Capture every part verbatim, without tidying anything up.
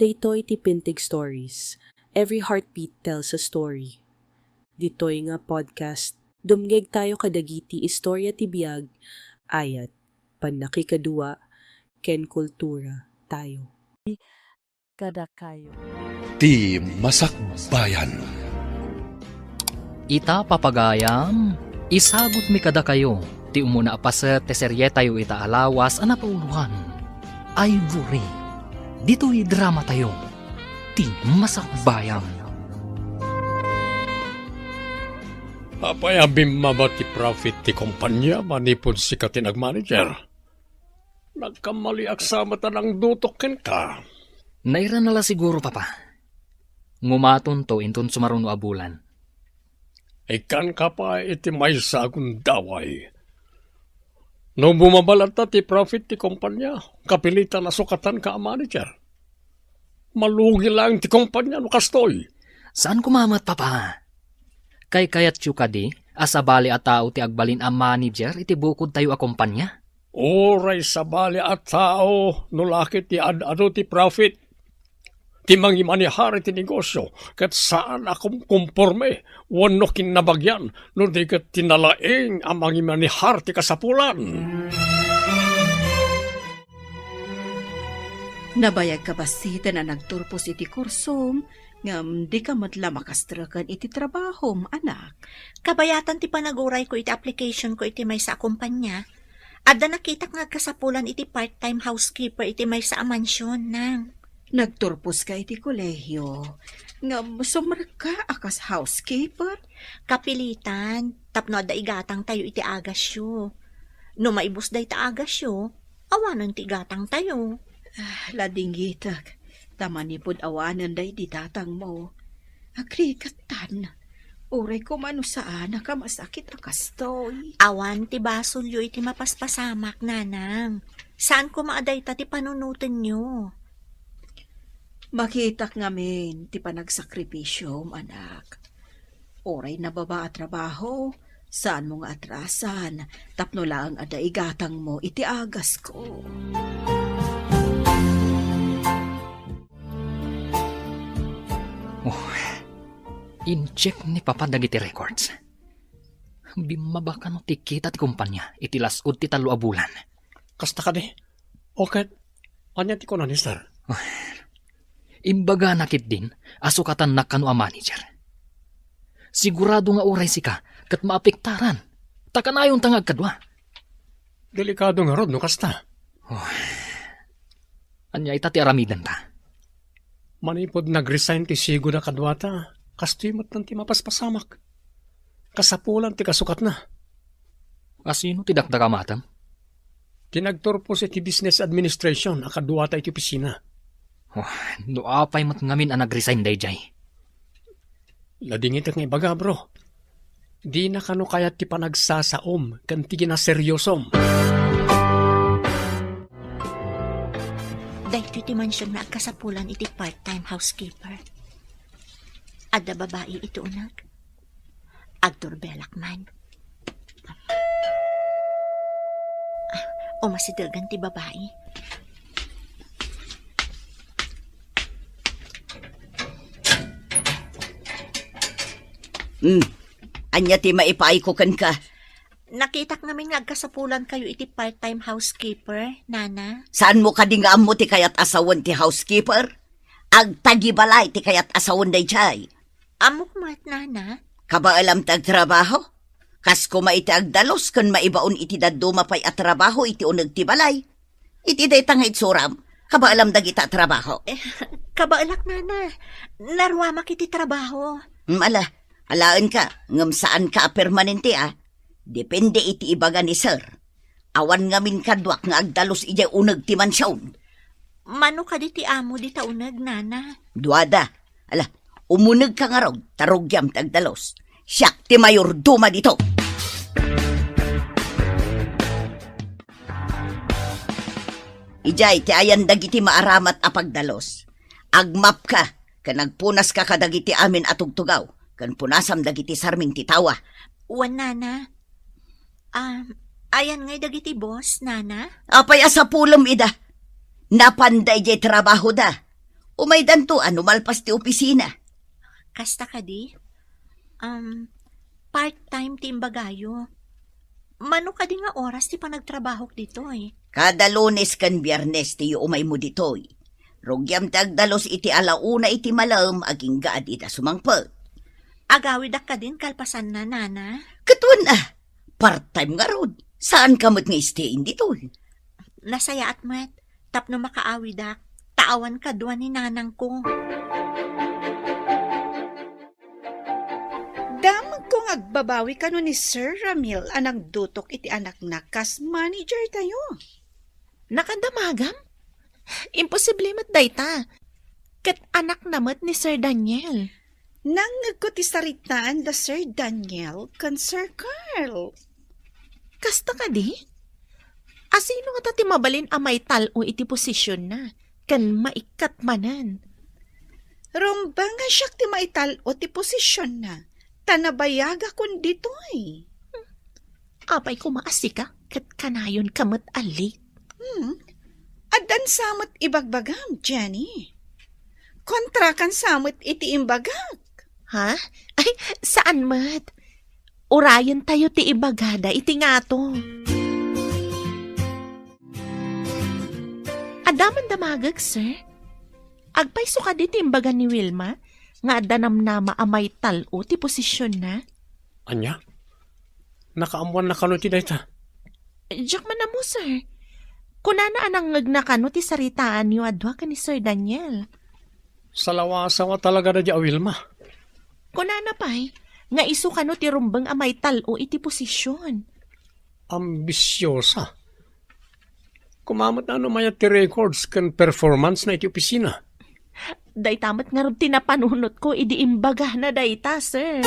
Daytoy ti Pintig Stories. Every heartbeat tells a story. Ditoy nga podcast, dumngegtayo kadagiti istorya ti biag, ayat, pannakikadua, ken kultura tayo. Kadakayo. Ti Masakbayan. Ita, papagayam, isagutmi kadakayo ti umuna a paset ti serietayo ita a lawas a napauloan, Ivory. Ditoy dramatayo, Ti Masakbayan. Apay a bimmaba ti profit ti kompania manipud sika ti nagmanager? Nagkamaliak sa met a nangdutok kenka. Nairana la siguro, Papa. Ngumatonto inton sumaruno a bulan. Ikkanka pay iti maysa a gundaway. No bumaba latta ti profit ti kompania, kapilitan a sukatanka a manager. Malugi laeng ti kompania no kastoy. Saan koma met, Papa. Kaykayatyo kadi a sabali a tao ti agbalin a manager iti bukodtayo a kompania? Uray sabali a tao no la ket ti ad-adu ti profit ti mangimanehar iti negosio, ket saan a kumkomporme wenno kinnabagian no di ket ti nalaing a mangimanehar ti kasapulan. Nabayagka bassit a nagturpos iti kursom, ngem dika met la makastreken iti trabahom, anak. Kabayatan ti panagurayko iti applicationko iti maysa a kompania. Adda nakitak nga agkasapulan iti part-time housekeeper iti maysa a mansion, nang. Nagturposka iti kolehio, ngem sumrekka a kas housekeeper? Kapilitan, tapno adda igatangtayo iti agasyo. No maibus dayta agasyo, awanen ti igatangtayo. Ah, ladingitek, ta manipud awanen daydi datangmo. Agrikattan, uray koma no saanak a masakit a kastoy. Awan ti basolyo iti mapaspasamak, nanang. Saan koma a dayta ti panunotenyo. Makitak ngamin ti panagsakripisyom, anak. Uray nababa a trabaho, saanmo nga atrasan tapno laeng adda igatangmo iti agasko. Oh, in-check ni Papa dagiti records. Bimmaba kano ti kita ti kompania iti las-ud ti tallo a bulan. Kasta kadi? O ket, ania ti kuna ni Sir? Imbagana ketdin a sukatannak kano a manager. Sigurado nga uray sika ket maapektaran, ta kanayonta nga agkadua. Delikado ngarud no kasta. Oh. Ania ita ti aramidenta? Manipud nag-resign ti sigud a kaduata, kastoy met ti mapaspasamak. Kasapulan ti kasukatna. Asino ti dakdakamatem? Ti nagturpos iti business administration a kaduata iti opisina. Oh, no apay met ngamin a nag-resign daydiay? Ladingitek nga ibaga, bro. Dina kano kayat ti panagsasaom ken ti ginaseriosom. Daytoy ti mansion nga agkasapulan iti part-time housekeeper. Adda babai iti uneg. Agturbelak man. Ah, umasidegan ti babai. Hmm. Ania ti maipaayko kenka? Nakitak ngamin nga agkasapulankayo iti part-time housekeeper, Nana. Saanmo kadi nga ammo ti kayat a sawen ti housekeeper? Agtagibalay ti kayat a sawen daydiay. Ammok met, Nana. Kabaelam ti agtrabaho? Kas koma iti agdalus ken maibaon iti dadduma pay a trabaho iti uneg ti balay. Iti dayta nga itsuram, kabaelam dagita a trabaho. Eh, kabaelak, Nana. Naruamak iti trabaho. Hmm, ala, alaenka, ngem saanka a permanente, a. Depende iti ibaga ni Sir. Awan ngamin kaduak nga agdalus idiay uneg ti mansion. Mano kadi ti amo dita uneg, Nana? Duada. Ala, umunegka ngarud, ta rugiam ti agdalus. Siak ti mayordoma dito. Idiay ti ayan dagiti maaramat a pagdalus. Agmapka, ken agpunaska kadagiti amin a tugtugaw, ken punasam dagiti sarming ti tawa. Wen, Nana. Ah, ayan ngay dagiti boss, Nana? Apay a sapulem ida? Napanda idiay trabahoda. Umaydanto a no malpas ti opisina. Kasta kadi? Um, part-time ti imbagayo. Mano kadi nga oras ti panagtrabahok ditoy? Kada Lunes ken Biernes ti umaymo ditoy. Rugiam ti agdalus iti ala una iti malem agingga a dida sumangpet. Agawidak kadin kalpasanna, Nana? Ket wen a, part-time ngarud. Saanka met nga stay-in ditoy? Nasayaat met tapno makaawidak, ta awan kadua ni nanangko. Damagko nga agbabawi kano ni Sir Ramil a nagdutok iti anakna kas manager tayo. Nakadamagam? Imposible met dayta. Ket anakna met ni Sir Daniel. Nangngegko ti saritaan da Sir Daniel ken Sir Carl. Kasta kadi? Asino ngata ti mabalin a maital-o iti posisionna ken maikkat manen? Rumbeng a siak ti maital-o ti posisionna, ta nabayagakon ditoy. Apay koma a sika ket kanayonka met a late? Hmm. Addan sa met ibagbagam, Jenny. Kontrakan sa met iti imbagak. Ha? Ay, saan met? Urayentayo ti ibagada iti ngato. Adda man damagek, sir. Agpayso kadi ti imbaga ni Wilma nga adda namnama a maital-o ti posisionna? Ania? Nakaammoanna kano ti dayta? Diak man ammo, sir. Kunana a nangngegna kano ti saritaanyo a dua ken ni Sir Daniel. Salawasawa talaga da di a Wilma. Kunana pay, nga isu kano ti rumbeng a maital-o iti posision. Ambisiosa. Koma met no mayat ti records ken performance na iti opisina. Dayta met ngarud ti napanunotko idi imbagana dayta, sir.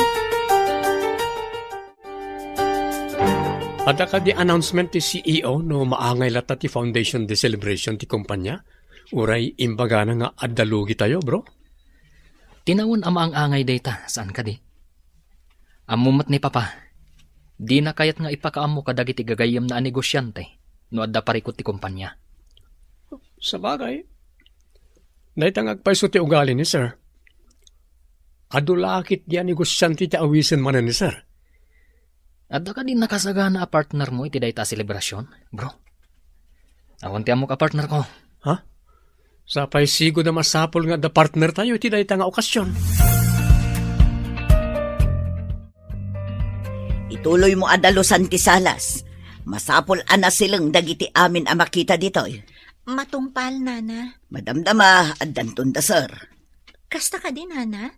Adda kadi announcement ti C E O no maangay latta ti foundation day celebration ti kompanya? Uray imbagana nga adda lugitayo, bro? Tinawen a maang-angay dayta, saan kadi? Ammo met ni Papa, dina kayat nga ipakaammo kadagiti gagayyemna a negosiante no adda parikut ti kompanya. Sabagay, dayta nga agpayso ti ugali ni Sir. Adu la ketdi a negosiante ti awisen manen ni Sir. Adda kadi nakasagana a partnermo iti dayta a selebrasion, bro? Awan ti ammok a partnerko. Ha? Sapay sigud a masapul nga adda partnertayo iti dayta nga okasion. Ituloymo a dalusan ti salas. Masapul a nasileng dagiti amin a makita ditoy. Matungpal, Nana. Madamdama, addanton da, sir. Kasta kadi, Nana?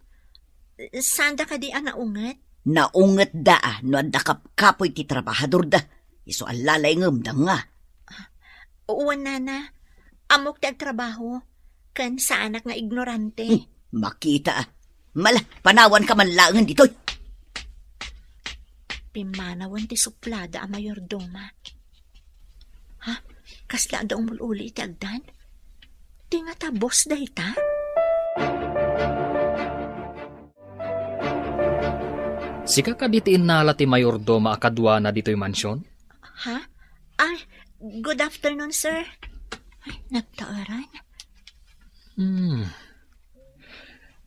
Saanda kadi a naunget? Naungetda a no adda kapkapoy ti trabahadorda. Isu a lalaingem da nga. Wen, Nana. Ammok ti agtrabaho. Ken saanak nga ignorante. Hmm, makita a. Mala, panawanka man laengen ditoy. Pimmanawen ti suplada a mayordoma. Ha? Kasla adda umul-uli iti agdan? Ti ngata boss dayta? Sika kadi ti innala ti mayordoma a kaduana ditoy mansion? Ha? Ay, good afternoon, sir. Ay, nagtaaran. Hmm.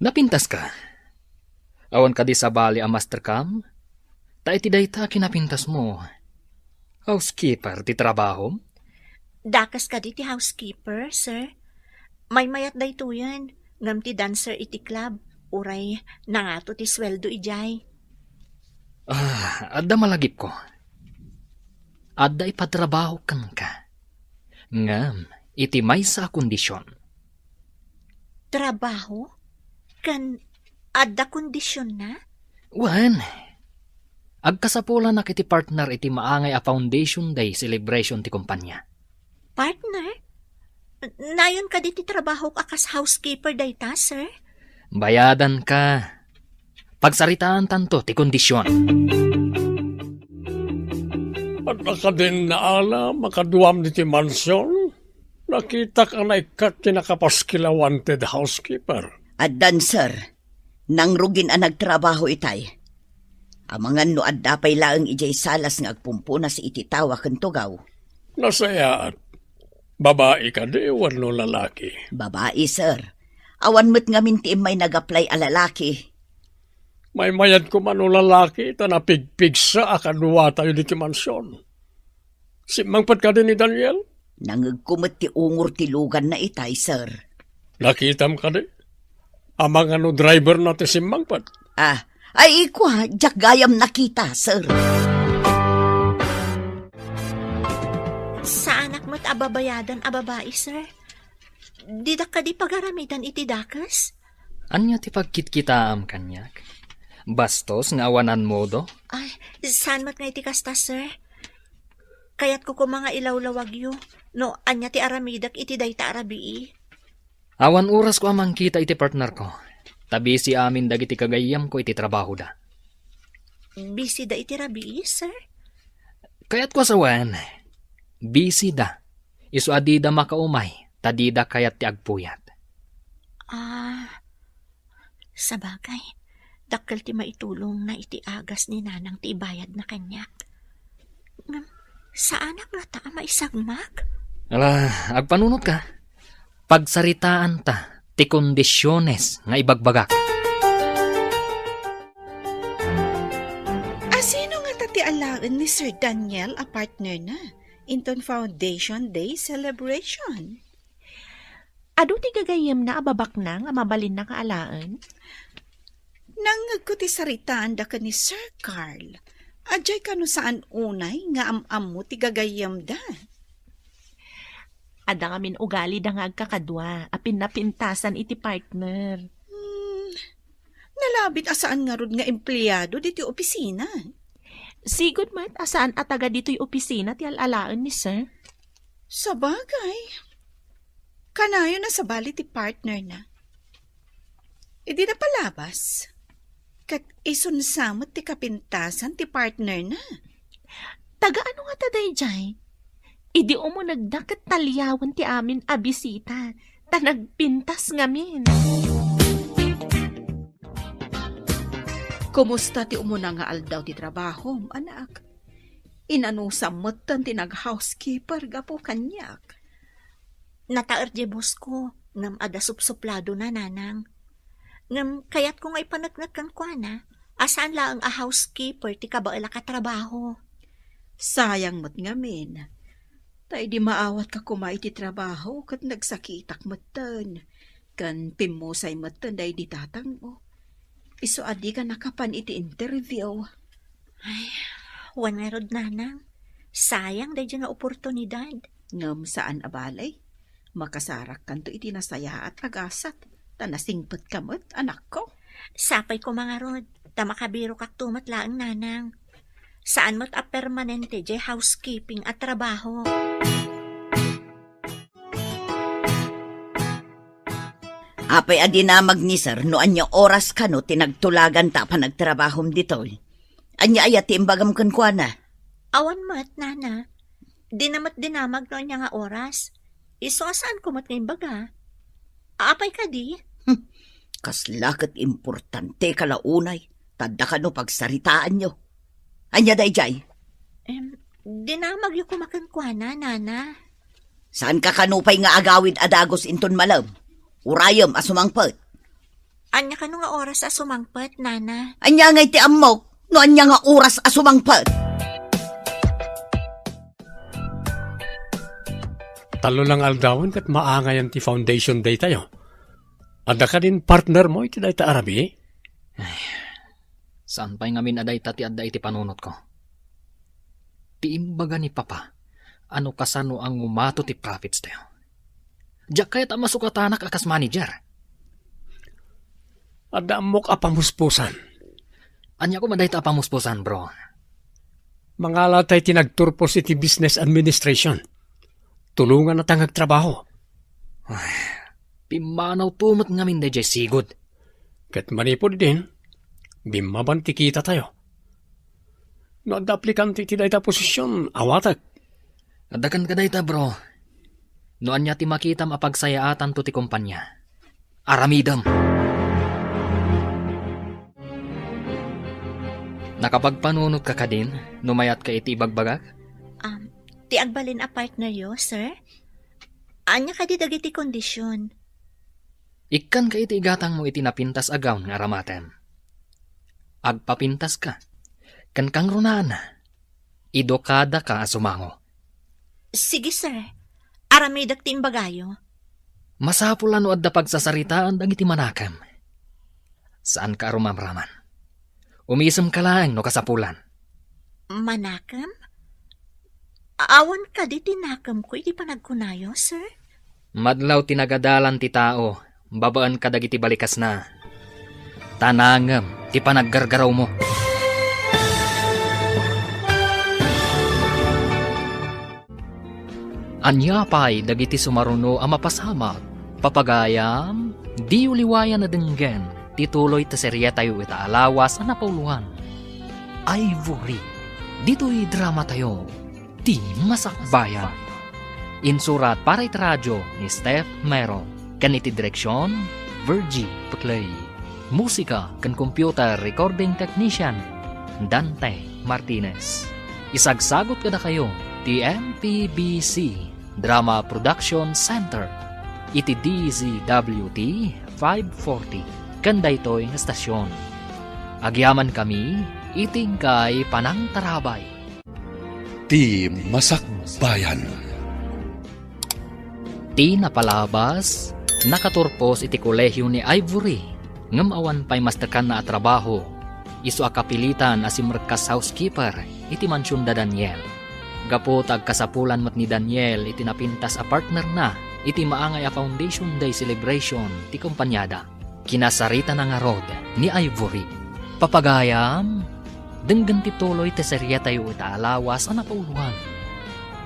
Napintaska? Awan kadi sabali a mastercam? Ta iti dayta a kinapintasmo, housekeeper ti trabahom? Dakes kadi ti housekeeper, sir. Maymayat daytoyen, ngem ti dancer iti club, uray nangato ti sueldo idiay. Ah, adda malagipko. Adda ipatrabaho kenka. Ngem iti maysa a kondision. Trabaho? Ken adda kondisionna? Wen, agkasapulanak iti partner iti maangay a Foundation Day celebration ti kompanya. Partner? Nayon kadi ti trabahok a kas housekeeper dayta, sir? Bayadanka. Pagsaritaantanto ti kondision. Adda kadin naalam a kaduam diti mansion? Nakitak a naikkat ti nakapaskil a wanted housekeeper. Addan, sir. Nangrugin a nagtrabaho itay. Amangan no adda pay laeng idiay salas nga agpumpunas iti tawa ken tugaw. Nasayaat. Babai kadi wenno lalaki? Babai, sir. Awan met ngamin ti immay nag-apply a lalaki. Maymayat koma no lalaki ta napigpigsa a kaduatayo ditoy mansion. Simmangpet kadi ni Daniel? Nangegko met ti ungor ti luganna itay, sir. Nakitam kadi? Amangan no driver na ti simmangpet? Ah, ay, ikua, diak gayam nakita, sir. Saanak met a babayadan a babai, sir. Didak kadi pagaramidan iti dakes? Ania ti pagkitkitaam kaniak? Bastos nga awanan modo? Ay, saan met nga iti kasta, sir? Kayatko koma nga ilawlawagyo no ania ti aramidek iti dayta a rabii. Awan orasko a mangkita iti partnerko, ta busy amin dagiti gagayyemko iti trabahoda. Busy da iti rabii, sir? Kayatko a sawen, busy da. Isu a dida makaumay, ta dida kayat ti agpuyat. Ah, sabagay, dakkel ti maitulongna iti agas ni Nanang ti ibayadna kaniak. Ngem, saanak ngata a maisagmak? Ala, agpanunotka. Pagsaritaanta ti kondisiones nga ibagbagak. Asino ngata ti alaen ni Sir Daniel a partner na inton Foundation Day celebration? Adu ti gagayyemna a babaknang a mabalinna nga alaen? Nangngegko ti saritaanda ken ni Sir Carl. Adiay kano saan unay nga am-ammo ti gagayyemda. Adda ngamin ugalida nga agkakadua a pinnapintasan iti partner. Hmm, nalabit a saan ngarud nga empleado ditoy opisina. Sigud met a saan a taga ditoy opisina ti al-alaen ni Sir. Sabagay, kanayon a sabali ti partner na. Idi napalabas, ket isunsa met ti kapintasan ti partner na. Taga ano ngata daydiay? Idi umunegda ket taliawen ti amin a bisita, ta nagpintas ngamin. Kumusta ti umuna nga aldaw ti trabahom, anak? Inanusam metten ti nag-housekeeper gapu kaniak. Nataer diay boss ko, ngem adda supsupladona, Nanang. Ngem kayatko nga ipaneknek kenkuana a saan laeng a housekeeper ti kabaelak a trabaho. Sayang met ngamin. Ta idi maawatka koma iti trabaho ket nagsakitak metten, ken pimmusay metten daydi tatangmo. Isu a dika nakapan iti interview. Ay, wen ngarud, Nanang. Sayang daydi nga oportunidad. Ngem saan a bale. Makasarakkanto iti nasayaat a gasat, ta nasingpetka met, anakko. Sapay koma ngarud, ta makabirokakto met laeng, Nanang. Saan met a permanente diay housekeeping a trabaho. Apay a dinamag ni Sir no ania oras kano ti nagtulaganta a panagtrabahom ditoy? Ania aya ti imbagam kenkuana? Awan met, Nana. Dina met dinamag no ania nga oras. Isu a saanko met nga imbaga. Apay kadi? Hmm, kasla ket importanteka la unay, ta adda kano pagsaritaanyo. Ania daydiay? Em, dinamagyo koma kenkuana, Nana. Saanka kano pay nga agawid a dagus inton malem? Urayem a sumangpet. Ania kano nga oras a sumangpet, Nana? Ania ngay ti ammok no ania nga oras a sumangpet? Tallo lang aldawen ket maangayan ti foundation day tayo. Adda kadin partner mo iti dayta a rabii? Ay, saan pay ngamin a dayta ti adda iti panunotko. Ti imbaga ni Papa, ano kasano a ngumato ti profits tayo. Diak kayat a masukatanak a kas manager. Adda ammok a pamuspusan. Ania koma dayta a pamuspusan, bro? Mangala tay ti nagturpos iti business administration. Tulongan a ta nga agtrabaho. Ay, pimmanawto met ngamin daydiay sigud. Ket manipud din, bimmaban ti kita tayo. No adda aplikante iti dayta a posisyon, awatek. Adda kenka dayta, bro. No ania ti makitam a pagsayaatanto ti kompania, aramidem. Nakapagpanunotka kadin no mayatka iti ibagbagak? Um, ti agbalin a partneryo, sir? Ania kadi dagiti kondisyon? Ikkanka iti igatangmo iti napintas a gown nga aramatem. Agpapintaska, ken kangrunaan, idukadaka a sumango. Sige, sir. Aramidek ti imbagayo. Masapul a no adda pagsasaritaan dagiti manakem. Saanka a rumamraman. Umisemka laeng no kasapulan. Manakem? Awan kadi ti nakemko iti panagkunayo, sir? Madlaw ti nagadalan ti tao, babaen kadagiti balikasna. Ta nangem ti panaggargarawmo. Ania pay dagiti sumaruno a mapasamak? Papagayam, diyo liwayan a denggen ti tuloy ti serietayo ita a lawas a napauluan. Ivory, ditoy dramatayo, ti Masakbayan. Insurat para iti radyo ni Steph Mero, ken iti direksion, Virgie Peclay. Musika ken computer recording technician, Dante Martinez. Isagsagut kadakayo ti M P B C Drama Production Center iti D Z W T five forty ken daytoy nga estasion. Agyamankami iti inkay panangtarabay. Ti Masakbayan. Ti napalabas, nakaturpos iti kolehio ni Ivory, ngem awan pay mastekanna a trabaho. Isu a kapilitan a simrekka as housekeeper iti mansion da Daniel. Gapu ta agkasapulan met ni Daniel iti napintas a partnerna iti maangay a Foundation Day celebration ti kompaniada. Kinasaritana ngarud ni Ivory. Papagayam, denggen ti tuloy ti serietayo ita a lawas a napauluan.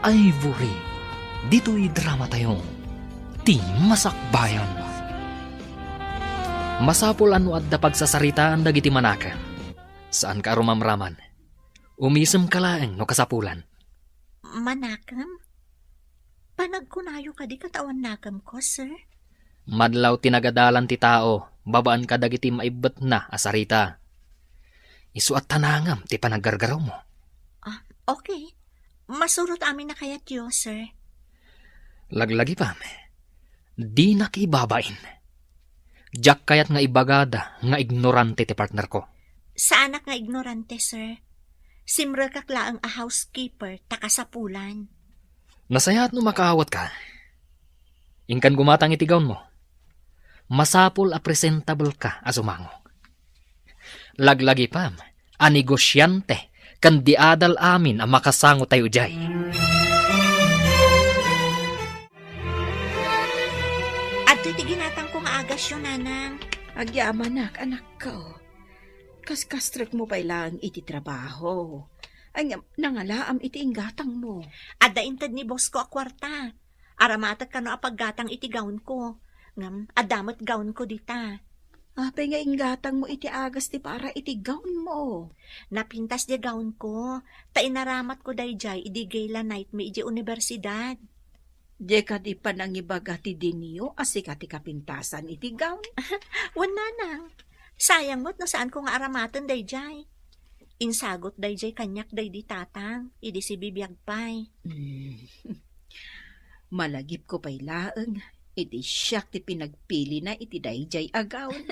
Ivory, ditoy dramatayo, ti Masakbayan. Masapul a no adda pagsasaritaan dagiti manakem. Saanka a rumamraman. Umisemka laeng no kasapulan. Manakem? Panagkunayo kadi ket awan nakemko, sir? Madlaw ti nagadalan ti tao, babaen kadagiti maibbetna a sarita. Isu a ta nangem ti panaggargarawmo. Ah, okay. Masurot amin a kayatyo, sir. Laglagipem, dinak ibabain. Diak kayat nga ibagada nga ignorante ti partnerko. Saanak nga ignorante, sir. Simrekak laeng a housekeeper ta kasapulan. Nasayaat no makaawatka. Inkan gumatang iti gownmo. Masapul a presentable ka a sumango. Laglagipem a negosiante ken di adal amin a makasangotayo idiay. Adtoy ti ginatangko nga agasyo, nanang. Agyamanak, anakko. Kaskastrekmo pay laeng iti trabaho. Ay, ngem, nangalaam iti inggatangmo. Adda inted ni boss ko a kuarta. Aramatek kano a paggatang iti gown ko. Ngem, adda met gown ko dita. Apay nga inggatangmo iti agas ti para iti gown mo? Napintas di gown ko. Ta inaramat ko daydiay idi gala night mi iti universidad. Di kadi panangibaga ti dinio a sika ti kapintasan iti gown? Wen, nanang. Sayang met no saanko nga aramaten daydiay. Insagut daydiay kaniak daydi tatang, idi sibibiag pay. Hmm. Malagipko pay laeng, iti siak ti pinagpilina iti daydiay a gown.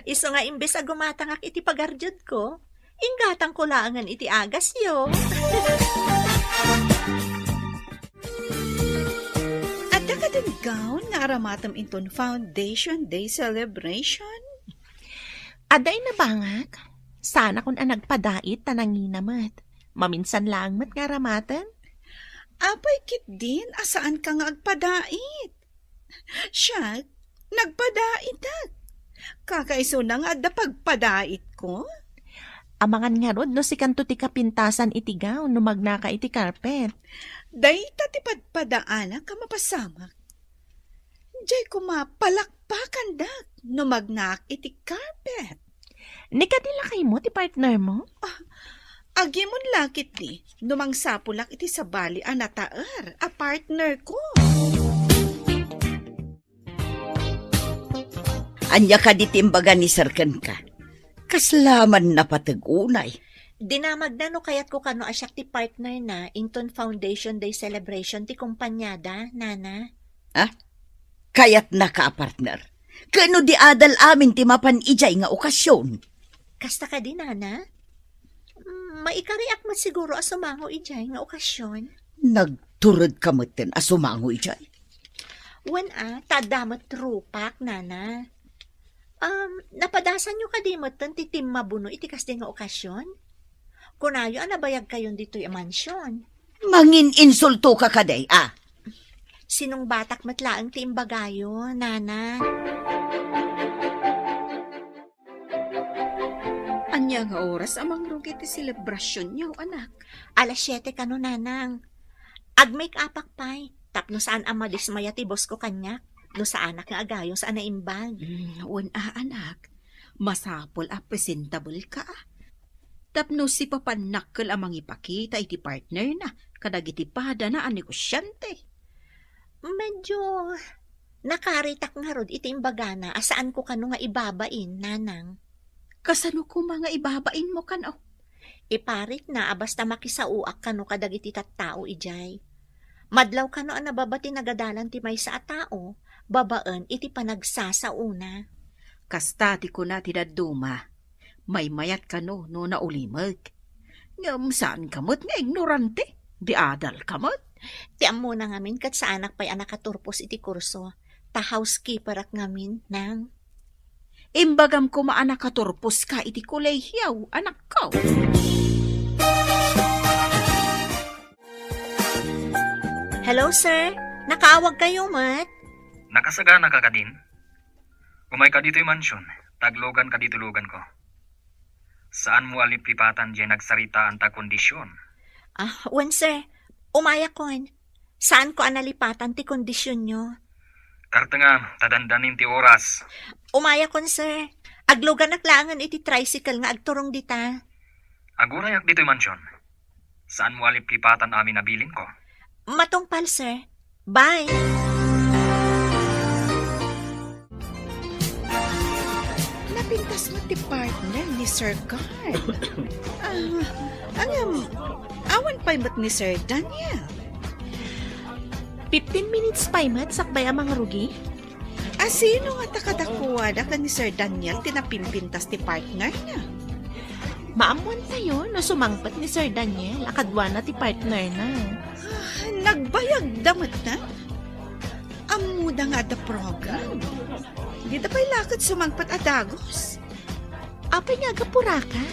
Isu nga imbes a gumatangak iti pagarjudko, inggatangko laengen iti agasyo. Adda kadin gown nga aramatem inton Foundation Day celebration? Adda, inabangak. Saanakon a nagpadait ta nangina met. Maminsan laeng met nga aramaten. Apay ketdin a saanka nga agpadait? Siak, nagpadaitak. Kakaisuna nga adda pagpadaitko. Amangan ngarud no sikanto ti kapintasan iti gown no magnaka iti carpet. Dayta ti padpadaanak a mapasamak. Diay koma palakpakandak no magnak iti carpet. Ni kadi lakaymo ti partner mo? Ah, agimon la ketdi no mangsapulak iti sabali a nataer a partner ko. Ania kadi ti imbaga ni Sir kenka? Kasla man napateg unay. Dinamagna no kayatko kano a siak ti partner na inton Foundation Day celebration ti kumpanyada, nana. Ah? Kayatnaka a partner? Ket no di adal amin ti mapan idiay nga okasion? Kasta kadi, Nana? Mm, maikariak met siguro a sumango idiay nga okasion. Nagturedka metten a sumango idiay? Wen a, ta adda met rupak, Nana. Um, napadasanyo kadi metten ti timmabuno iti kasdi nga okasion? Kunayo a nabayagkayon ditoy a mansion. Mangin-insultoka kadi, a? Sinungbatak met laeng ti imbagayo, Nana. Ania nga oras a mangrugi ti selebrasionyo, anak? Alas siete kano, Nanang. Ag-make-upak pay, tapno saan a madismaya ti boss ko kaniak, no saanak nga agayos a naimbag. Mm, wen a, anak. Masapul a presentable ka. Tapno sipapannakkel a mangipakita iti partnerna kadagiti padana a negosiante. Medyo nakaritak ngarud iti imbagana a saanko kano nga ibabain, Nanang. Kasano koma nga ibabainmo kano? Iparitna a basta makisaoak kano kadagiti tattao idiay. Madlaw kano a nababa ti nagadalan ti maysa a tao babaen iti panagsasaona. Kasta ti kuna ti dadduma. Maymayat kano no naulimek. Ngem saanka met nga ignorante. Di adalka met. Ti ammona ngamin ket saanak pay a nakaturpos iti kurso. Ta housekeeperak ngamin, Nang. Imbagam koma a nakaturposka iti kolehiaw, anakko. Hello, sir. Nakaawagkayo met? Nakasagana ka kadin? Umayka ditoy mansion, ta agluganka ditoy luganko. Saanmo a liplipatan diay nagsaritaanta a kondision. Ah, wen, sir. Umayakon. Saanko a nalipatan ti kondisionyo. Kartenga, ta dandanin ti oras. Umayakon, sir. Agluganak laengen iti tricycle nga agturong dita. Agurayak ditoy mansion. Saanmo a liplipatan amin a bilinko? Matungpal, sir. Bye. Napintas met ti partner ni Sir Carl. Ah, ngem, awan pay met ni Sir Daniel. Fifteen minutes pay met sakbay a mangrugi. Asino ngata kadakuada ken ni Sir Daniel ti napimpintas ti partnerna? Maammoantayo no sumangpet ni Sir Daniel a kaduana ti partnerna. Ah, nagbayagda met, a? Ammoda nga adda program. Dida pay la ket sumangpet a dagus. Apay nga agapuraka?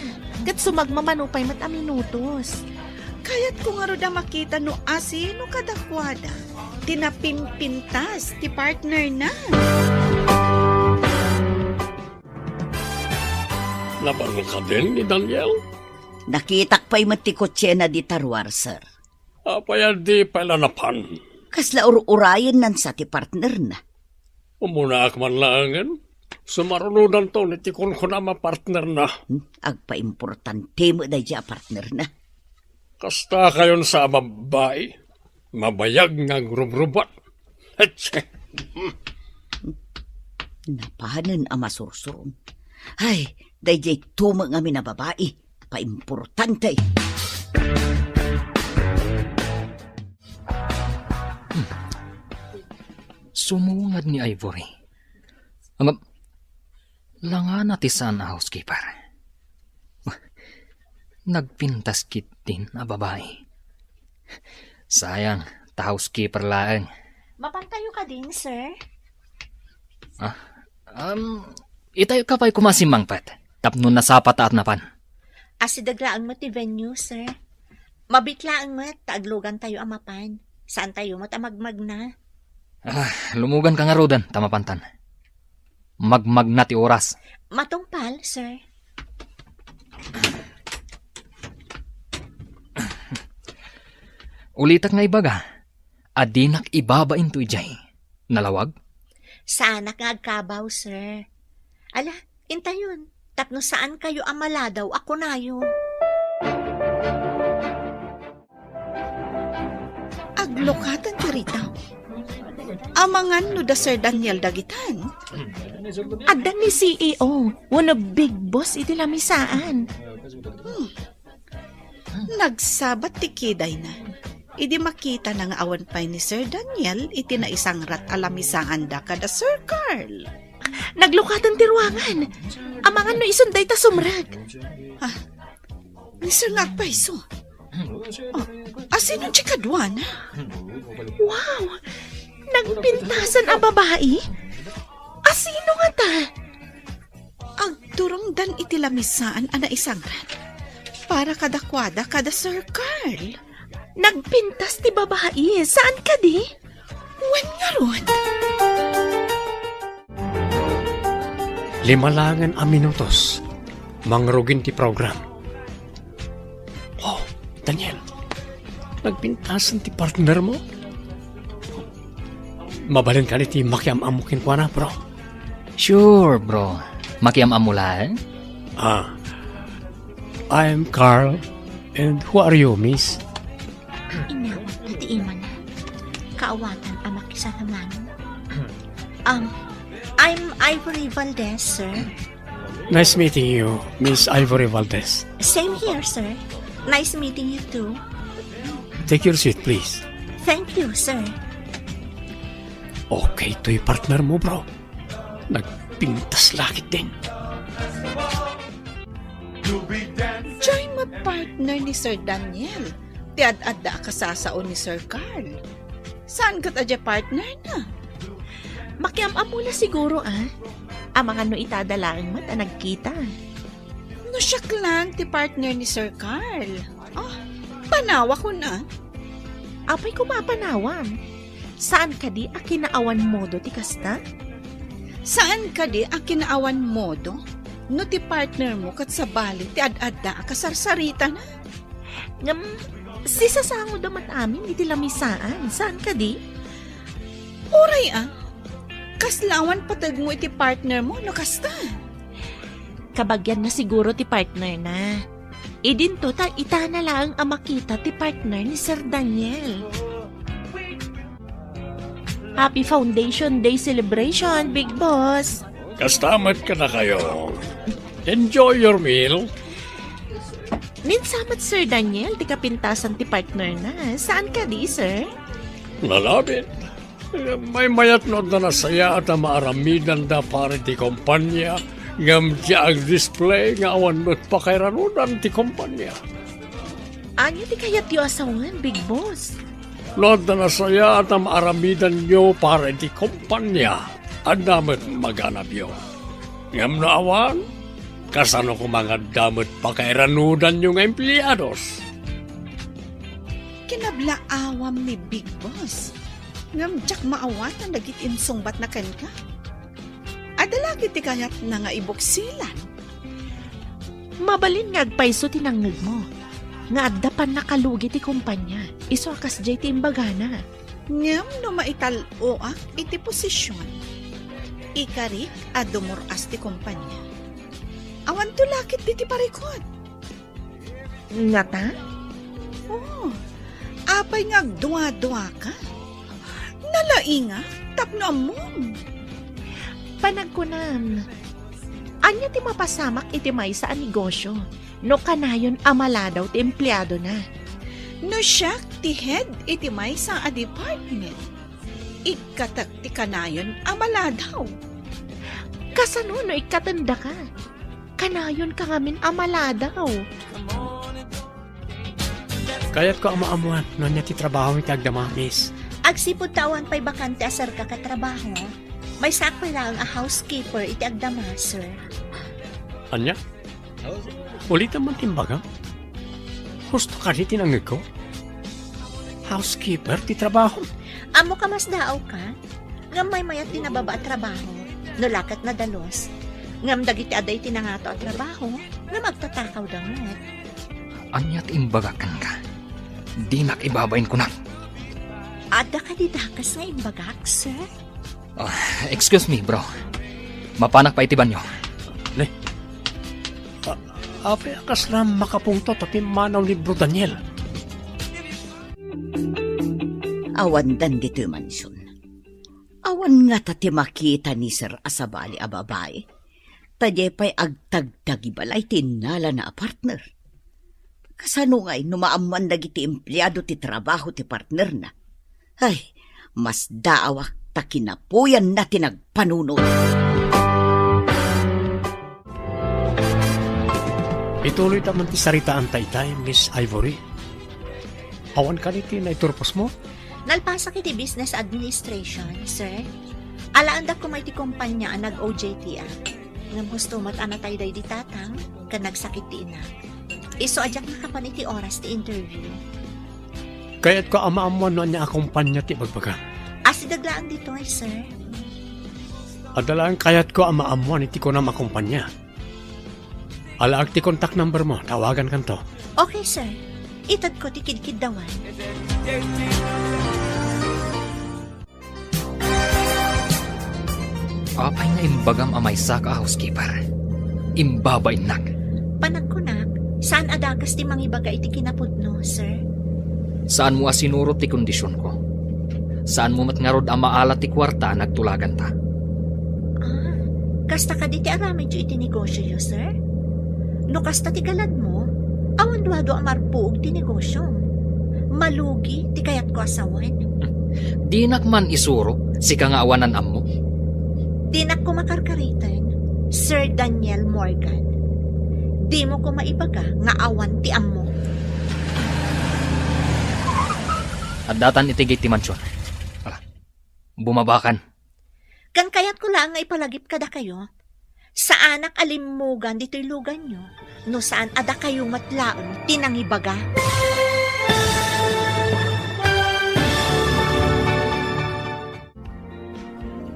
Ket sumagmamano pay met a minutos. Kayatko ngarud a makita no asino kadakuada ti napimpintas ti partnerna. Napan kadin ni Daniel? Nakitak pay met ti kotsena dita ruar, sir. Apay a di pay la napan? Kasla ur-urayennan sa ti partnerna. Umunaak man laengen. Sumarunodanton iti kunkunam a partnerna. Hmm, agpaimportante met daydiay a partnerna. Kasta kayon sa a babbai, mabayag nga agrubrubot. Etse. Napanen a masursuron. Ay, daydiay tumeng amin a babai, paimportante. Hmm. Sumungad ni Ivory. Ngem, langana ti saan a housekeeper. Nagpintas ketdin a babai. Sayang, ta housekeeper laeng. Mapantayo kadin, sir? Ah, um, itayo ka pay koma a simmangpet, tapno nasapa ta a napan. Asideg laeng met ti venue, sir. Mabiit laeng met ta aglugantayo a mapan. Saantayo met a magmagna. Ah, lumuganka ngaruden ta mapantan. Magmagna ti oras. Matungpal, sir. Ulitek nga ibaga, a dinak ibabain to idiay. Nalawag? Saanak nga agkabaw, sir. Ala, intayon, tapno saankayo a maladaw a kunayo. Aglukatan ti ritaw. Amangan no da Sir Daniel dagitan. Adda ni C E O wenno big boss iti lamisaan. Hmm. Nagsabat ti kidayna idi makitana nga awan pay ni Sir Daniel iti naisangrat a lamisaanda kada Sir Carl. Naglukaten ti ruangan. Amangan no isun dayta sumrek. Ah, ni Sir nga agpayso. Oh, asino ti kaduana? Wow! Nagpintasan a babai? Asino ngata? Agturongdan iti lamisaan a naisagrat para kadakuada kada Sir Carl. Nagpintas ti babai, saan kadi? Wen ngarud. Lima laengen a minutos, mangrugin ti program. Oh, Daniel, nagpintasan ti partner mo? Mabalin kadi ti makiam-ammo kenkuana, bro? Sure, bro. Makiam-ammo laeng? Ah, I'm Carl. And who are you, miss? Inawat na ti imana. Kaawatan a makisalaman. Um, I'm Ivory Valdez, sir. Nice meeting you, Miss Ivory Valdez. Same here, sir. Nice meeting you too. Take your seat, please. Thank you, sir. Okay toy partner mo, bro. Nagpintas la ketdin. Diay met partner ni Sir Daniel ti ad-adda a kasasao ni Sir Carl. Saan ket a diay partner na? Makiam-ammo la siguro, ah. Amangan no ita da laeng met a nagkita. No siak laeng ti partner ni Sir Carl. Oh, panawakon, ah. Apay koma a panawam? Saan kadi a kinaawan modo ti kasta? Saan kadi a kinaawan modo no ti partner mo ket sabali ti ad-adda a kasarsaritana? Ngem, sisasangoda met amin iti lamisaan, saan kadi? Uray a, kasla awan pategmo iti partner mo no kasta? Kabagian na siguro ti partner na. Idinto ta ita na laeng a makita ti partner ni Sir Daniel. Happy Foundation Day celebration, Big Boss! Kasta met kadakayo. Enjoy your meal. Minsa met, Sir Daniel, ti kapintasan ti partner na. Saan kadi, sir? Nalabit. Maymayat no adda nasayaat a maaramidanda para iti kompania, ngem diay agdisplay nga awan met pakairanudan ti kompania. Ania ti kayatyo a sawen, Big Boss? No adda nasayaat a maaramidanyo para iti kompania, adda met maganabyo. Ngem no awan, kasano koma nga adda met pakairanudanyo nga empleados? Kinablaawam ni Big Boss, ngem diak maawatan dagiti insungbatna kenka. Adda la ketdi kayatna nga ibuksilan? Mabalin nga agpayso ti nangngegmo, nga adda pannakalugi ti kompania, isu a kasdiay ti imbagana. Ngem no maital-oak iti posision, ikarik a dumur-as ti kompania. Awanto la ketdi ti parikut. Ngata? Oh, apay nga agduaduaka? Nalaingak tapno ammom. Panagkunam, ania ti mapasamak iti maysa a negosio no kanayon a maladaw ti empleadona? No siak ti head iti maysa a department, ikkatek ti kanayon a maladaw. Kasano no ikkatendaka? Kanayonka ngamin a maladaw. Kayatko a maammoan no ania ti trabaho iti agdama, miss. Agsipud ta awan pay bakante a serka ket trabaho, maysaak pay laeng a housekeeper iti agdama, sir. Ania? Ulitem man ti imbagam. Husto kadi ti nangngegko? Housekeeper ti trabahom. Ammok a masdaawka, ngem maymayat ti nababa a trabaho, no la ket nadalus. Ngem dagiti adda iti nangato a trabaho, ngem agtatakawda met. Ania ti imbagak kenka? Dinak ibabain kunak. Adda kadi dakes nga imbagak, sir? Ah, excuse me, bro. Mapanak pay iti banyo. Ne? A-, apay a kasla makapungtot a pimmanaw ni Bro Daniel? Awandan ditoy mansion. Awan ngata ti makita ni Sir a sabali a babai. Ta diay pay agtagtagi balay ti innalana a partner. Kasano ngay no maammoan dagiti empleado ti trabaho ti partnerna? Ay, masdaawak ta kinapuyanna ti nagpanunot. Ituloy ta man ti saritaanta itay, Miss Ivory. Awan kadi ti naiturpos mo? Nalpasak iti business administration, sir. Alaandak koma iti kompanya a nag-O J T ak. Ngem husto met a natay daydi tatang ken nagsakit ti ina. Isu a diak nakapan iti oras ti interview. Kayatko a maammuan no ania a kompanya ti ibagbagam. Asideg laeng ditoy, sir. Adda laeng kayatko a maammuan iti kunam a kompanya. Alaak ti contact number mo, tawagankanto. Okay, sir. Itedko ti kidkiddawan. Apay nga imbagam a maysaka a housekeeper? Imbabainnak. Panagkunak, saan a dakes ti mangibaga iti kinapudno, sir? Saanmo a sinurot ti kondisionko. Saanmo met ngarud a maala ti kuarta a nagtulaganta. Ah, kasta kadi ti aramidyo iti negosioyo, sir? No kasta ti galadmo, awan duadua a marpuog ti negosiom. Malugi ti kayatko a sawen. Dinak man isuro, sika nga awanan ammo. Dinak koma karkariten, Sir Daniel Morgan. Dimo koma ibaga nga awan ti ammo. Addatan iti gate ti mansion. Ala, bumabakan. Ken kayatko laeng nga ipalagip kadakayo, saanak a limmugan ditoy luganyo no saan a dakayo met laeng ti nangibaga.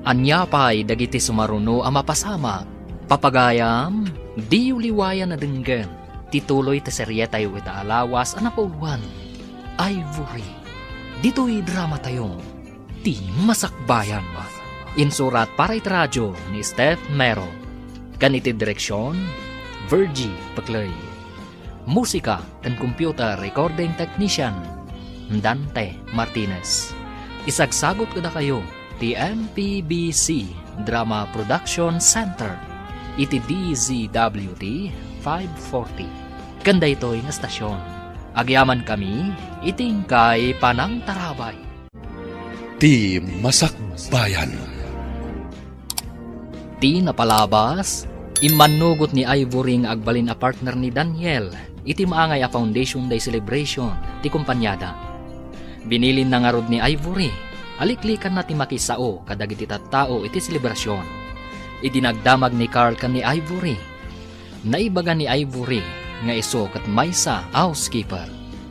Ania pay dagiti sumaruno a mapasamak? Papagayam, diyo liwayan a denggen ti tuloy ti serietayo ita a lawas a napauloan, Ivory, ditoy dramatayo, Ti Masakbayan. Insurat para iti radyo ni Steph Mero. Ken iti direksion, Virgie Peclay. Musika ken computer recording technician, Dante Martinez. Isagsagut kadakayo ti M P B C Drama Production Center iti D Z W T five forty. Ken daytoy nga estasion, agyamankami iti inkay panangtarabay. Ti Masakbayan. Ti napalabas, immannugot ni Ivory nga agbalin a partner ni Daniel iti Maangay a Foundation Day celebration ti kompaniada. Binilinna ngarud ni Ivory a liklikanna ti makisao kadagiti tattao iti selebrasion. Idi nagdamag ni Carl ken ni Ivory, naibaga ni Ivory nga isu ket maysa a housekeeper.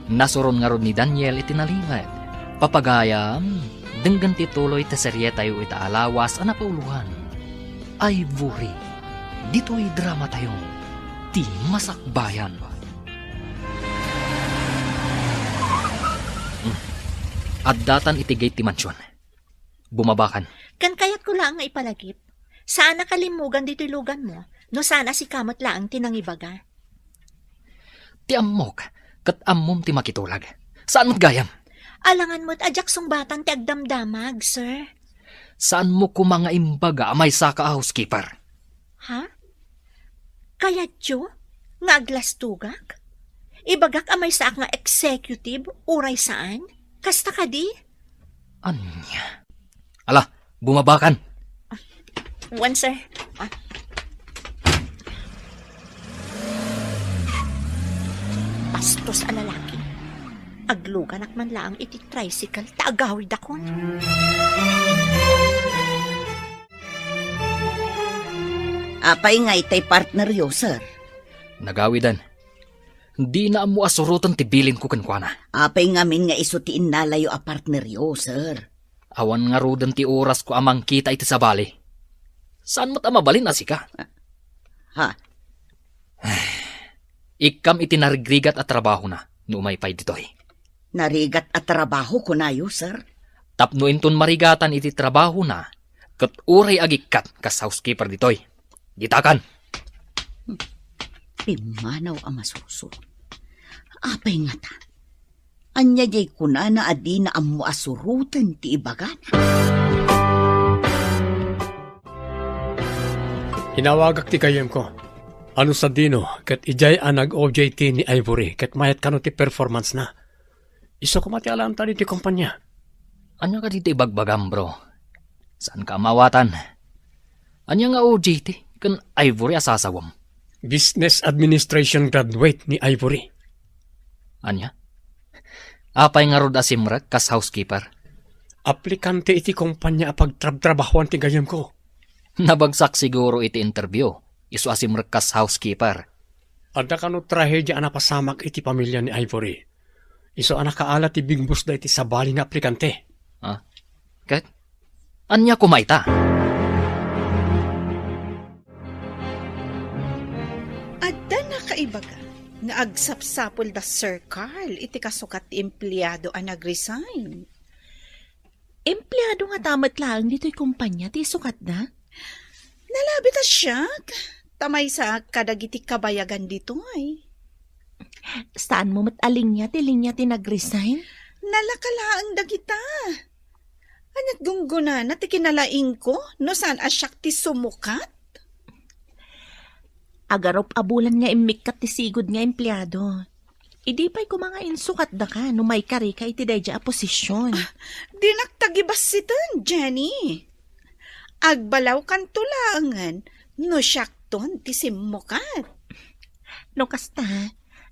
Nasuron ngarud ni Daniel iti nalinged. Papagayam, denggen ti tuloy ti serietayo ita a lawas a napauloan. Ivory, ditoy dramatayo, Ti Masakbayan. Hmm. Addatan iti gate ti mansion. Bumabakan. Ken kayatko laeng nga ipalagip, saanak a limmugan ditoy luganmo no saan a sika met laeng ti nangibaga. Ti ammok, ket ammom ti makitulag. Saan met gayam? Alangan met a diak sungbatan ti agdamdamag, sir. Saanmo koma nga imbaga a maysaka a housekeeper? Ha? Kayatyo nga aglastogak? Ibagak a maysaak nga executive, uray saan? Kasta kadi? Ania? Ala, bumabakan. Wen, sir. Ah. Bastos a lalaki. Agluganak man laeng iti tricycle ta agawidakon. Apay nga itay partneryo, sir? Nagawiden. Dina ammo a suroten ti bilinko kenkuana. Apay ngamin nga isu ti innalayo a partneryo, sir? Awan ngaruden ti orasko a mangkita iti sabali. Saan met a mabalin a sika? Ha? Ikkam iti narigrigat a trabahona no umay pay ditoy. Narigat a trabaho kunayo, sir? Tapno inton marigatan iti trabahona, ket uray agikkat kas housekeeper ditoy. Ditakan! Pimmanaw a masursuro. Apay ngata? Ania diay kunana a dina ammo a suroten ti ibagana? Inawagak ti gayyemko. Ano sadino, ket idiay a nag-O J T ni Ivory, ket mayat kano ti performance na. Isu koma ti alaanta ditoy kompania. Ania kadi ti ibagbagam, bro? Saanka a maawatan? Ania nga O J T ken Ivory a sasawem? Business Administration graduate ni Ivory. Ania? Apay ngarud a simrek kas housekeeper? Aplikante iti kumpanya a pagtrabtrabahoan ti gayyemko. Nabagsak siguro iti interview, isu a simrek kas housekeeper. Adda kano trahedia a napasamak iti pamilya ni Ivory. Isu a nakaala ti bigbusda iti sabali nga aplikante. Ah? Ket? Ania koma ita? Adda nakaibaga nga agsapsapul da Sir Carl iti kasukat ti empleado a nag-resign. Empleado ngata met laeng ditoy kumpanya ti isukatda? Nalabit a siak, ta maysaak kadagiti kabayagan ditoy. Saanmo met a linya ti linya ti nag-resign? Nalaka laeng dagita. Ania't gunggonana ti kinalaingko no saan a siak ti sumukat? Agarup a bulan nga immikkat ti sigud nga empleado. Idi pay koma nga insukatdaka no maikarika iti daydiay a posisyon. Ah, dinak tagibassiten, Jenny. Agbalawkanto laengen no siakton ti simmukat. No kasta,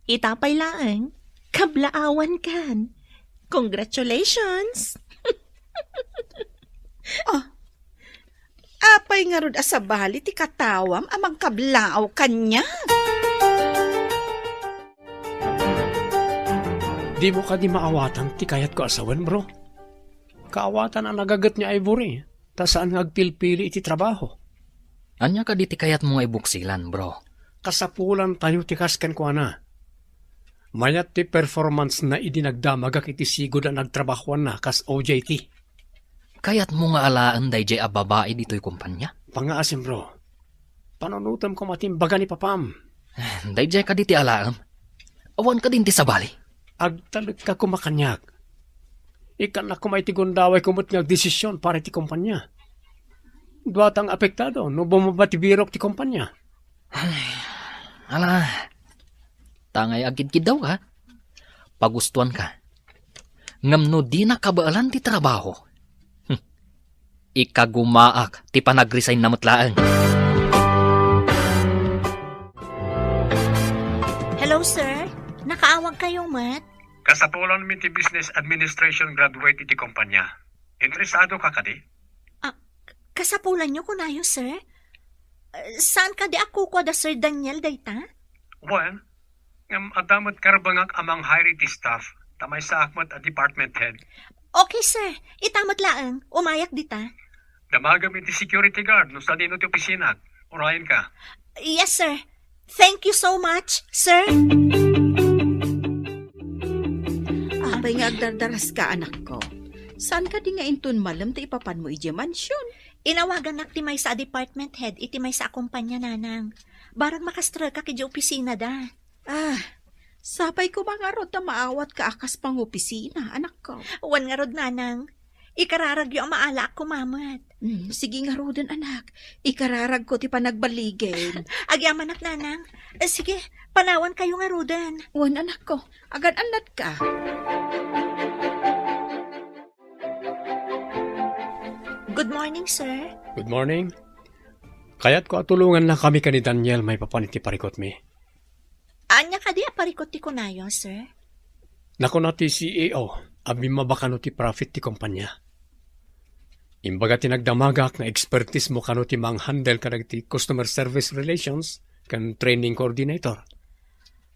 ita pay laeng, kablaawankan. Congratulations! Ah, apay ngarud a sabali ti katawam a mangkablaaw kaniak? Dimo kadi maawatan ti kayatko a sawen, bro? Kaawatan a nagaget ni Ivory, ta saan nga agpilpili iti trabaho. Ania kadi ti kayatmo nga ibuksilan, bro? Kasapulantayo ti kas kenkuana. Mayat ti performance-na idi nagdamagak iti sigud a nagtrabahoanna kas O J T. Kayatmo nga alaen daydiay a babai ditoy kumpanya? Pangngaasim, bro. Panunotem koma ti imbaga ni papam. Daydiay kadi ti alaem? Awan kadin ti sabali? Agtalekka koma kaniak. Ikkannak koma iti gundawayko met nga agdesisyon para iti kumpanya. Duatang apektado no bumaba ti birok ti kumpanya. Ala, tangay agkidkiddawka. Pagustuanka. Ngem no dina kabaelan ti trabaho, hmm, ikagumaak ti panagresign-na met laeng. Hello, sir. Nakaawag kayo met? Kasapulanmi ti Business Administration graduate iti kumpanya. Interesado ka kadi? Ah, kasapulanyo kunayo, sir? Ah, saan kadi a kukua da Sir Daniel dayta? Wen, ngem adda met karbengak a mang-hire iti staff, ta maysaak met a department head. Okay, sir. Ita met laeng, umayak dita. Damagem iti security guard no sadino ti opisinat. Urayenka. Yes, sir. Thank you so much, sir. Apay nga agdardaraska, anakko? Saan kadi nga inton malem ti ipapanmo idiay mansion? Inawagannak ti maysa a department head iti maysa a kumpanya, nanang. Barang makastrek idiay opisinada. Ah, sapay koma ngarud ta maawatka a kas pangopisina, anakko. Wen ngarud, nanang. Ikararagyo a maalaak koma met. Hmm, sige ngaruden, anak. Ikararagko ti panagballigim. Agyamanak, nanang. Eh, sige, panawankayo ngaruden. Wen, anakko. Agan-annatka. Good morning, sir. Good morning. Kayatko a tulongannakami ken ni Daniel maipapan iti parikutmi. Ania kadi a parikut ti kunayo, sir? Nakuna ti C E O a bimmaba kano ti profit ti kumpanya. Imbaga ti nagdamagak nga expertise-mo kano ti manghandle kadagiti customer service relations ken training coordinator.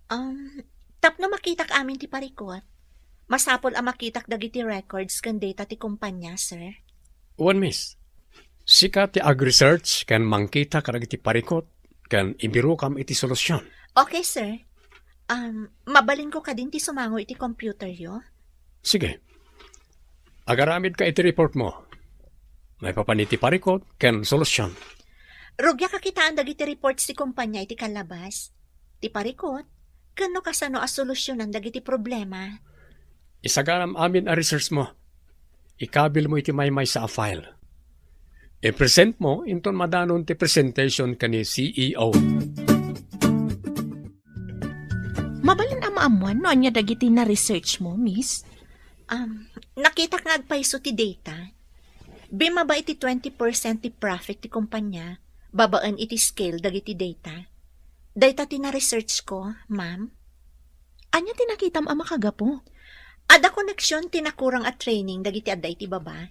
Um, tapno makitak amin ti parikut, masapul a makitak dagiti records ken data ti kumpanya, sir. Wen, miss. Sika ti ag-research ken mangkita kadagiti parikut ken ibirokam iti solusyon. Okay, sir. Um, mabalinko kadin ti sumango iti computeryo? Sige. Agaramidka iti reportmo. Maipapan iti parikut ken solusyon. Rugiak a kitaan dagiti reports ti kumpanya iti kallabas, ti parikut, ken no kasano a solusyonan dagiti problema. Isaganam amin a researchmo. Ikabilmo iti maymaysa a file. I-presentmo inton madanon ti presentation ken ni C E O. Mabalin a maammuan no ania dagiti na-researchmo, miss? Um, nakitak nga agpayso ti data. Bimmaba iti twenty percent ti profit ti kumpanya babaen iti scale dagiti data. Dayta ti na-research ko, ma'am. Ania ti nakitam a makagapu? Adda connection ti nakurang a training dagiti adda iti baba,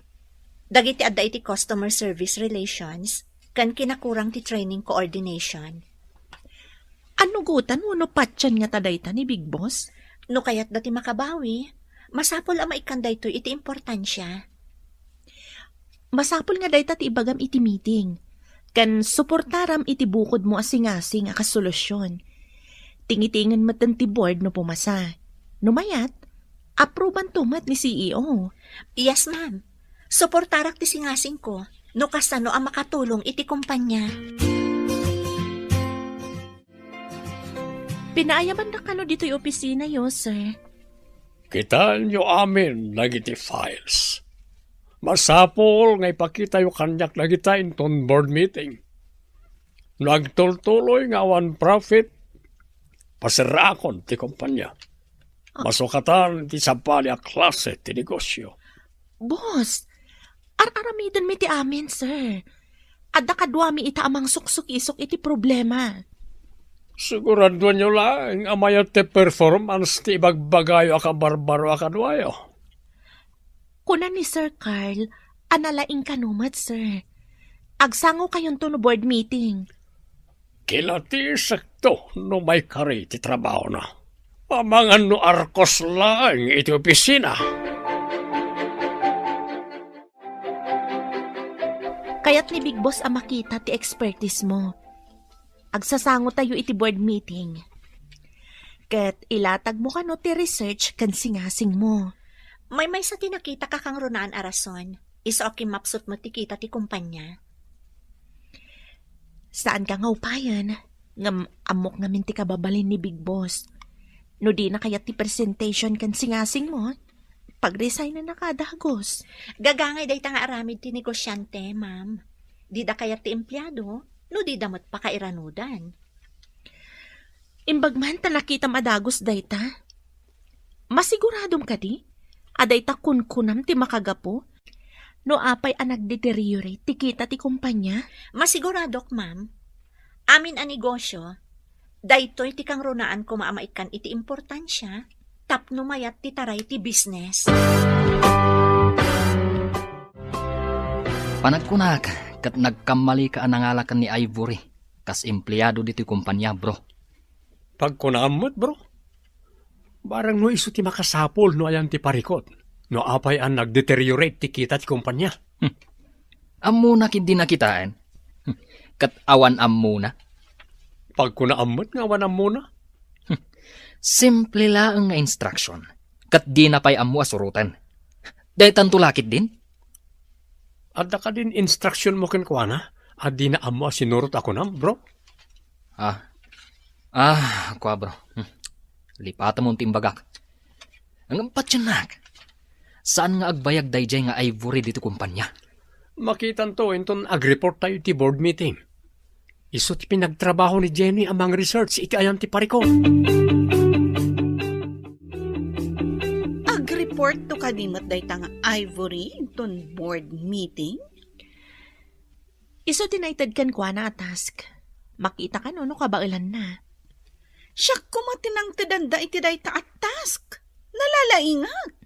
dagiti adda iti customer service relations, ken kinakurang ti training coordination. Annugotan wenno patien ngata dayta ni Big Boss? No kayatda ti makabawi, masapul a maikkan daytoy iti importansia. Masapul nga dayta ti ibagam iti meeting, ken suportaram iti bukodmo a singasing a kasolusyon. Tingitingen metten ti board no pumasa. No mayat, aprubanto met ni C E O. Yes, ma'am. Suportarak ti singasingko no kasano a makatulong iti kumpanya. Pinaayabanda kano ditoy opisinayo, sir? Kitaenyo amin dagiti files. Masapul nga ipakitayo kaniak dagita inton board meeting. No agtultuloy nga awan profit, paserraakon ti kumpanya. Ah. Masukatan ti sabali a klase ti negosyo. Boss, ar-aramidenmi ti amin, sir. Adda kaduami ita a mangsuksukisok iti problema. Siguraduanyo laeng a mayat ti performance ti ibagbagayo a kabarbaro a kaduayo. Kuna ni Sir Carl a nalaing kano met, sir. Agsangokayonto no board meeting. Kinatisekto no maikari ti trabahona. Amangan no arkos laeng iti opisina. Kayat ni Big Boss a makita ti expertise mo. Agsasangotayo iti board meeting. Ket ilatagmo kano ti research ken singasing mo. Maymaysa ti nakita ka kangrunaan a rason. Isu a kimmapsut met ti kita ti kumpanya. Saanka nga upayen, ngem ammok ngamin ti kababalin ni Big Boss. No dina kayat ti presentation ken singasing mo, pag-resign na ka dagus. Gagangay dayta nga aramid ti negosiante, ma'am. Dida kayat ti empleado, no dida met pakairanudan. Imbag man ta nakitam a dagus dayta. Masiguradom kadi a dayta kunkunam ti makagapu no apay a nagdeteriorate ti kita ti kumpanya? Masiguradok, ma'am. Amin a negosyo, daytoy ti kangrunaan koma a maikkan iti importansia tapno mayat ti taray ti business. Panagkunak, ket nagkammalika a nangala ken ni Ivory kas empleado ditoy kumpanya, bro. Pagkunaam met, bro. Barang no isu ti makasapul no ayan ti parikut, no apay a nagdeteriorate ti kita ti kumpanya. Hmm. Ammona ketdi nakitaen. Hmm. Ket awan ammona. Pagkunaam met nga awan ammona. Hmm. Simple laeng nga instruction. Ket dina pay ammo a suroten. Daytanto la ketdin? Adda kadin instruction mo kenkuana a dina ammo a sinurot a kunam, bro? Ah. Ah, kua, bro. Hmm. Lipatam ti imbagak. Ngem patiennak. Saan nga agbayag daydiay nga Ivory ditoy kumpanya? Makitanto inton agreport tayo iti board meeting. Isu ti pinagtrabaho ni Jenny a mangresearch iti ayan ti parikut. Agreport to kadi met dayta nga Ivory inton board meeting? Isu ti naited kenkuana a task. Makita kano no kabaelanna. Siak koma ti nangtedanda iti dayta a task. Nalalaingak.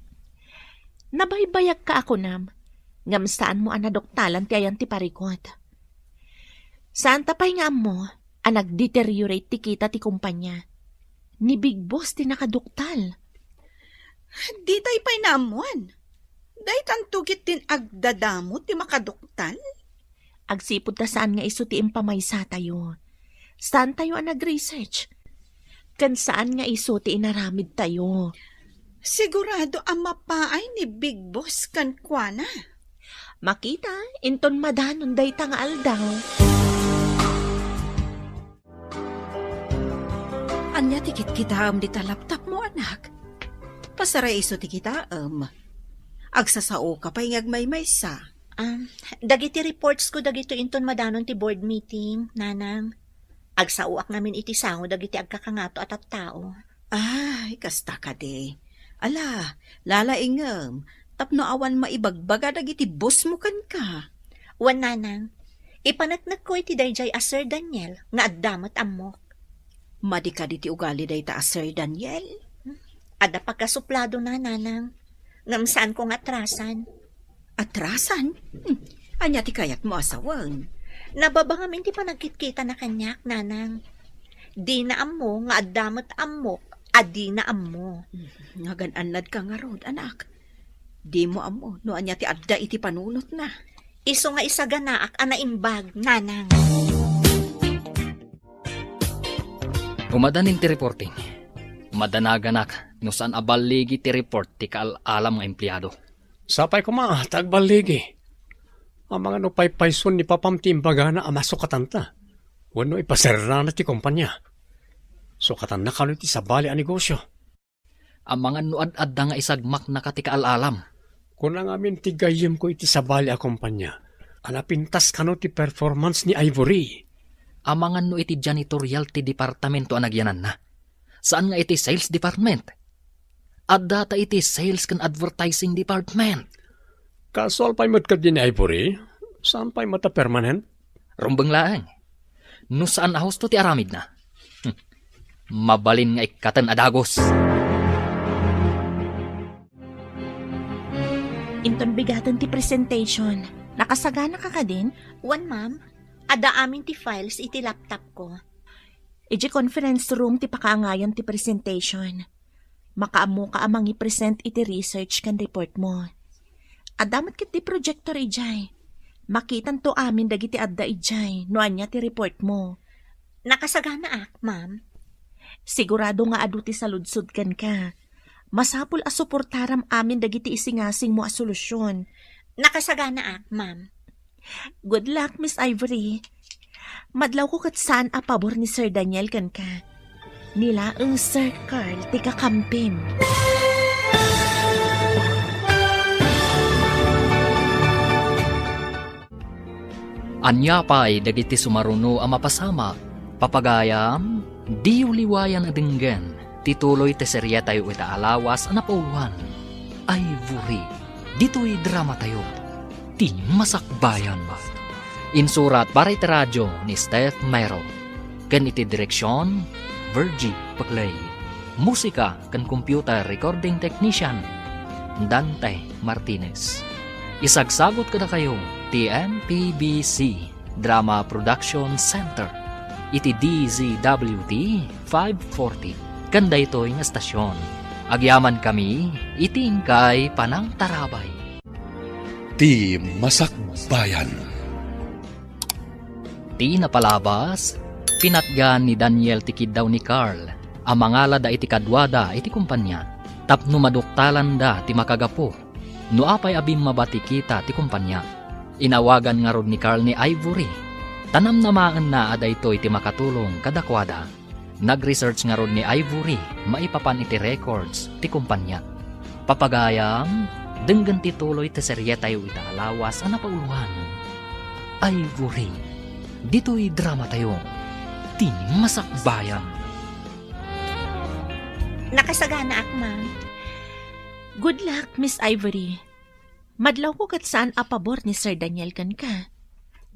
Nabaybayagka a kunam, ngem saanmo a naduktalan ti ayan ti parikut. Saanta pay nga ammo a nagdeteriorate ti kita ti kumpanya. Ni Big Boss ti nakaduktal. Ditay pay naammoan. Daytanto ketdin agdadamo ti makaduktal? Agsipud ta saan nga isu ti impamaysatayo. Saantayo a nag-research. Ken saan nga isu ti inaramidtayo. Sigurado a mapaay ni Big Boss kenkuana. Makita, inton madanon dayta nga aldaw. Ania ti kitkitaem dita laptopmo, anak? Pasaray isu ti kitaem. Agsasaoka pay nga agmaymaysa. Um, dagiti reports ko dagito inton madanon ti board meeting, nanang. Agsaoak ngamin iti sango dagiti agkakangato a tattao. Ay, kasta kadi. Ala, lalaingem, tapno awan maibagbaga dagiti boss mo kenka. Wen, nanang, ipaneknekko iti daydiay a Sir Daniel nga adda met ammok. Madi kadi ti ugali dayta a Sir Daniel? Adda pagkasupladona, nanang. Ngem saanko nga atrasan. Atrasan? Hmm. Ania ti kayatmo a sawen? Nababa ngamin ti panagkitkitana kaniak, nanang. Dina ammo nga adda met ammok a dina ammo. Hmm. Nagan-annadka ngarud, anak. Dimo ammo no ania ti adda iti panunotna. Isu nga isaganaak a naimbag, nanang. Umadanin ti reporting. Madanaganak no saan a balligi ti report ti kaal-alam nga empleado. Sapay koma ta agballigi. Amangan no paypayson ni papam ti imbagana a masukatanta wenno ipaserrana ti kompania. Sukatanna kano iti sabali a negosio. Amangan no ad-adda nga isagmaknaka ti kaal-alam. Kuna ngamin ti gayyemko iti sabali a kompania a napintas kano ti performance ni Ivory. Amangan no iti janitorial ti departamento a nagyananna. Saan nga iti sales department. Adda ta iti sales ken advertising department. Kasual pay met kadin ni Ivory, saan pay met a permanent? Rumbeng laeng. No saan a husto ti aramidna, hmm, mabalin nga ikkaten a dagus. Inton bigaten ti presentation, nakasaganaka kadin? Wen, ma'am. Adda amin ti files iti laptopko. Idiay conference room ti pakaangayan ti presentation. Makaammoka a mangipresent iti research ken reportmo. Adda met ketdi projector idiay. Makitanto amin dagiti adda idiay no ania ti reportmo. Nakasaganaak, ma'am. Sigurado nga adu ti saludsod kenka. Masapul a suportaram amin dagiti isingasingmo a solusyon. Nakasaganaak, ma'am. Good luck, Miss Ivory. Madlawko ket saan a pabor ni Sir Daniel kenka. Ni laeng Sir Carl ti kakampim. Ania pay dagiti sumaruno a mapasamak, papagayam, diyo liwayan a denggen ti tuloy ti serietayo ita a lawas a napauluan. Ivory. Ditoy dramatayo, ti masakbayan. Insurat para iti radyo ni Steph Mero, ken iti direksion, Virgie Paclay. Musika ken computer recording technician, Dante Martinez. Isagsagut kadakayo ti M P B C Drama Production Center iti D Z W T five forty. Ken daytoy nga estasion, agyamankami iti inkay panangtarabay. Ti masakbayan. Ti napalabas, pinatgan ni Daniel ti kiddaw ni Carl a mangalada iti kaduada iti kompania tapno maduktalanda ti makagapu no apay a bimmaba ti kita ti kompania. Inawagan ngarud ni Carl ni Ivory, ta namnamaenna a daytoy ti makatulong kadakuada. Nag-research ngarud ni Ivory maipapan iti records ti kompania. Papagayam, denggen ti tuloy ti serietayo ita a lawas a napauluan. Ivory, ditoy dramatayo, ti masakbayan. Nakasaganaak, ma'am. Good luck, Miss Ivory. Madlawko ket saan a pabor ni Sir Daniel kenka.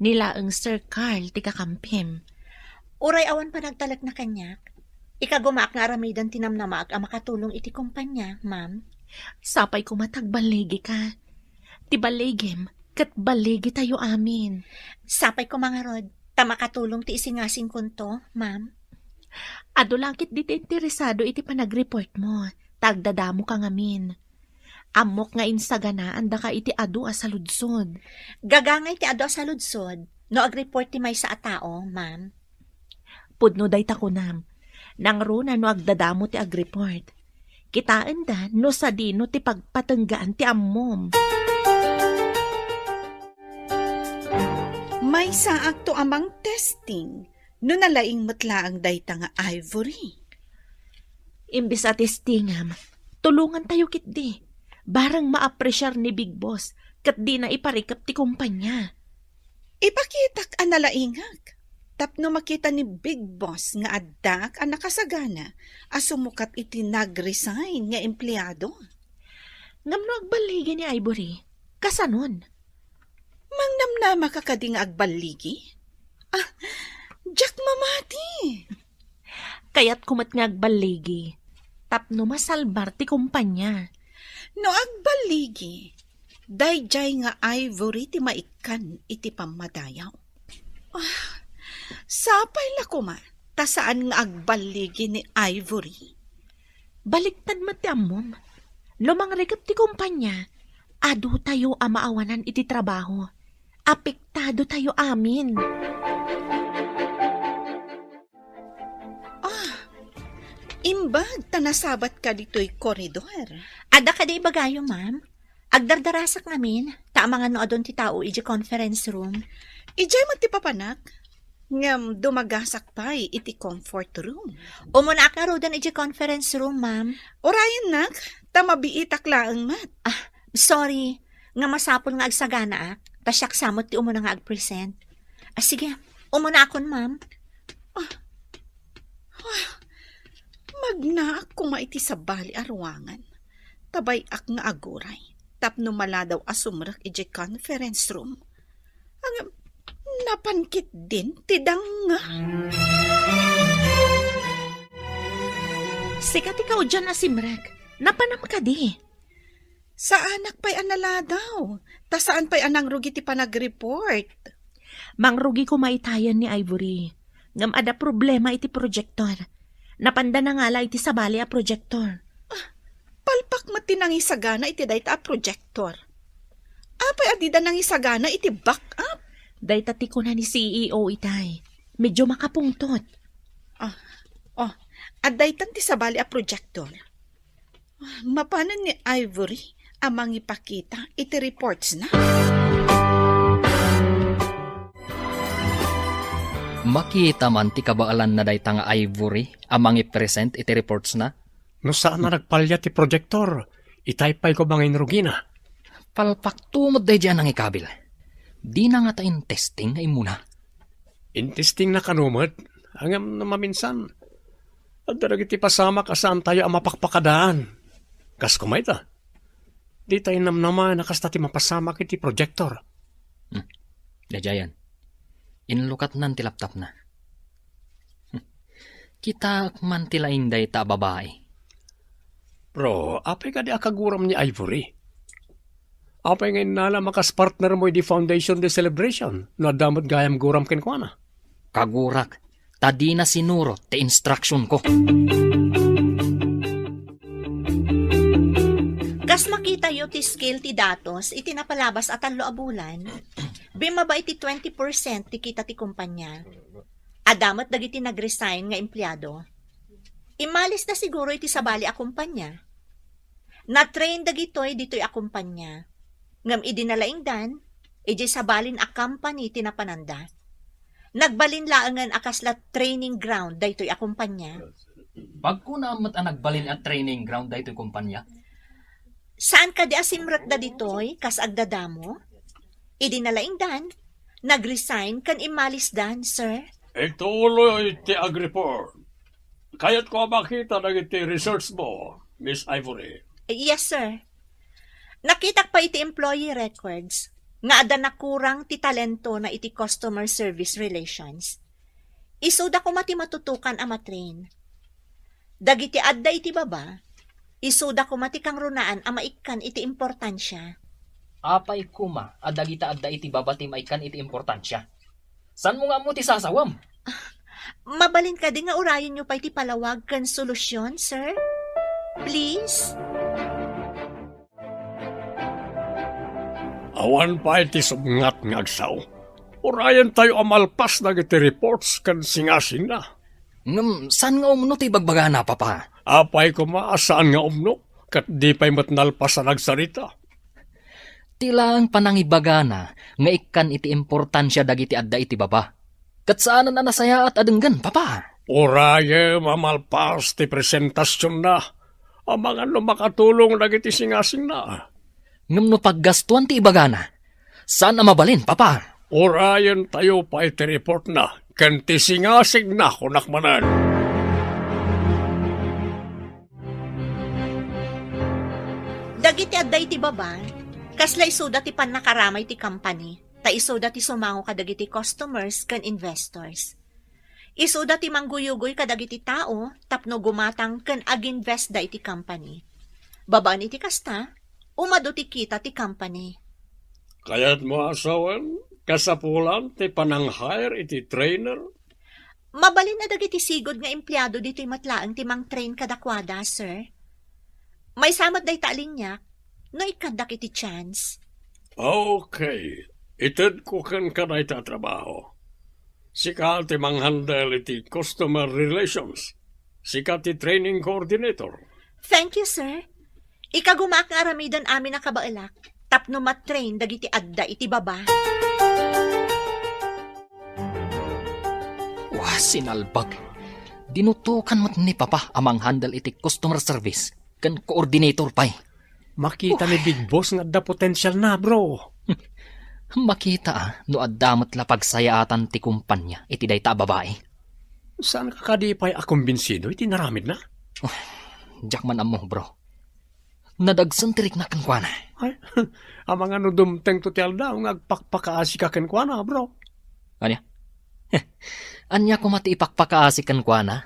Ni laeng Sir Carl ti kakampim. Uray awan panagtalekna kaniak, ikagumaak nga aramiden ti namnamaak a makatulong iti kompania, ma'am. Sapay koma ta agballigika. Ti balligim ket balligitayo amin. Sapay koma ngarud ta makatulong ti isingasingkonto, ma'am. Adu la ketdi ti interesado iti panagreportmo, ta agdadamoka ngamin. Ammok nga insaganaandaka iti adu a saludsod. Gagangay ti adu a saludsod no agreport ti maysa a tao, ma'am. Pudno dayta kunam. Nangruna no agdadamo ti agreport. Kitaenda no sadino ti pagpatenggaan ti ammom. Maysaakto a mangtesting no nalaing met laeng dayta nga ivory. Imbes a testingam, tulongantayo ketdi. Bareng maapresiar ni Big Boss ket dina iparikep ti kompania. Ipakitak a nalaingak tapno makita ni Big Boss nga addaak a nakasagana a sumukat iti nag-resign nga empleado. Ngem no agballigi ni Ivory, kasanon? Mangnamnamaka kadi nga agballigi? Ah, diak mamati. Kayatko met nga agballigi tapno masalbar ti kompania. No agballigi, daydiay nga Ivory ti maikkan iti pammadayaw. Ah, sapay la koma ta saan nga agballigi ni Ivory. Baliktad met ti ammom. No mangrikep ti kompania, adutayo a maawanan iti trabaho. Apektado tayo amin. Ah, imbag ta nasabatka ditoy koridor. Adda kadi ibagayo, ma'am? Agdardarasak ngamin, ta amangan no adun ti tao iti conference room. Idiay met ti papanak, ngem dumagasak pay iti comfort room. Umunaak ngaruden iti conference room, ma'am. Urayennak, ta mabiitak laeng met. Ah, sorry, nga masapul nga agsaganaak, ta siak sa met ti umuna nga agpresent. Ah, sige, umunaakon, ma'am. Ah, ah, magnaak koma iti sabali a ruangan. Ta bay-ak nga aguray tapno maladaw a sumrek idiay conference room. Ngem, napan ketdin ti danga. Sika ti kaudian a simrek. Napanam kadi? Saanak pay a naladaw, ta saan pay a nangrugi ti panagreport. Mangrugi koma itayen ni Ivory. Ngem adda problema iti projector. Napanda nangala iti sabali a projector. Ah, palpak met ti nangisagana iti dayta a projector. Apay a dida nangisagana iti backup? Dayta ti kuna ni C E O itay. Medyo makapungtot. Ah, oh, adda itan ti sabali a projector. Mapanen ni Ivory a mangipakita iti reportsna. Makita man ti kabaelanna dayta nga Ivory a mangipresent iti reportsna? No saan a nagpalia ti projector, itay pay koma nga inrugina. Palpakto met daydiay a nangikabil. Dina ngata intesting nga immuna? Intestingna kano met, ngem no maminsan, adda dagiti pasamak a saantayo a mapakpakadaan. Kas koma ita, dita innamnama a kasta ti mapasamak iti projector. Hmm. Daydiayen, inlukatnan ti laptopna. Hmm. Kitaek man ti laing dayta a babai. Bro, apay kadi a kaguram ni Ivory? Apay nga innalam a kas partner mo idi Foundation Day celebration no adda met gayam guram kenkuana? Kagurak, ta dina sinurot ti instruction ko. Kas makitayo ti scale ti datos iti napalabas a tallo a bulan, bimaba iti twenty percent ti kita ti kumpanya. Adda met dagiti nag-resign nga empleado. Immalisda siguro iti sabali a kumpanya. Na-train dagitoy ditoy a kumpanya. Ngem idi nalaingdan, idiay sabalin a company ti napananda. Nagbalin laengen a kasla training ground daytoy a kumpanya. Pagkunam met a nagbalin a training ground daytoy kumpanya? Saan kadi a simrekda ditoy kas agdadamo? Idi nalaingdan, nag-resign ken immalisdan, sir. Ituloy ti agreport. Kayatko a makita dagiti results mo, Miss Ivory. Yes, sir. Nakitak pay iti employee records nga adda nakurang ti talentona iti customer service relations. Isuda koma ti matutukan a matrain. Dagiti adda iti baba, isuda koma ti kangrunaan a maikkan iti importansia. Apay koma a dagita adda iti baba ti maikkan iti importansia? Saanmo nga ammo ti sasawem? Mabalin kadi nga urayenyo pay ti palawag ken solusyon, sir? Please? Awan pay ti subngat nga agsao. Urayentayo a malpas dagiti reports ken singasingna. Ngem saan nga umno ti ibagbagana, Papa? Apay koma a saan nga umno, ket di pay met nalpas a nagsarita. Ti laeng panangibagana nga ikkan iti importansia dagiti adda iti baba. Ket saanen a nasayaat a denggen, Papa. Urayem a malpas ti presentasionna, amangan no makatulong dagiti singasingna. Ngem no paggastuan ti ibagana, saan a mabalin, Papa. Urayentayo pay ti reportna ken ti singasingna, kunak manen. Dagiti adda iti baba, kasla isuda ti pannakaramay ti company, ta isuda ti sumango kadagiti customers ken investors. Isuda ti mangguyugoy kadagiti tao tapno gumatang ken aginvestda iti company. Babaen iti kasta, umadu ti kita ti company. Kayatmo a sawen, kasapulan ti panang-hire iti trainer? Mabalin a dagiti sigud nga empleado ditoy met laeng ti mang-train kadakuada, sir. Maysa met dayta a liniak, no ikkaddak iti chance. Okay. Itedko kenka dayta a trabaho. Sika ti mang-handle iti customer relations. Sika ti training coordinator. Thank you, sir. Ikagumaak nga aramiden amin a kabaelak tapno ma-train dagiti adda iti baba. Wa, sinalbag. Dinutokan met ni Papa a mang-handle iti customer service ken coordinator pay. Makita ni Big Boss nga adda potensial na, bro. Makita, ah, no adda met la pagsayaatan ti kumpanya iti dayta a babai. Saan ka kadi pay a kumbinsido iti naramidna? Diak man ammo, bro. Nadagsen ti rikna kenkuana. Ay, amangan no dumtengto ti aldaw nga agpakpakaasika kenkuana, bro. Ania? Ania koma ti ipakpakaasi kenkuana?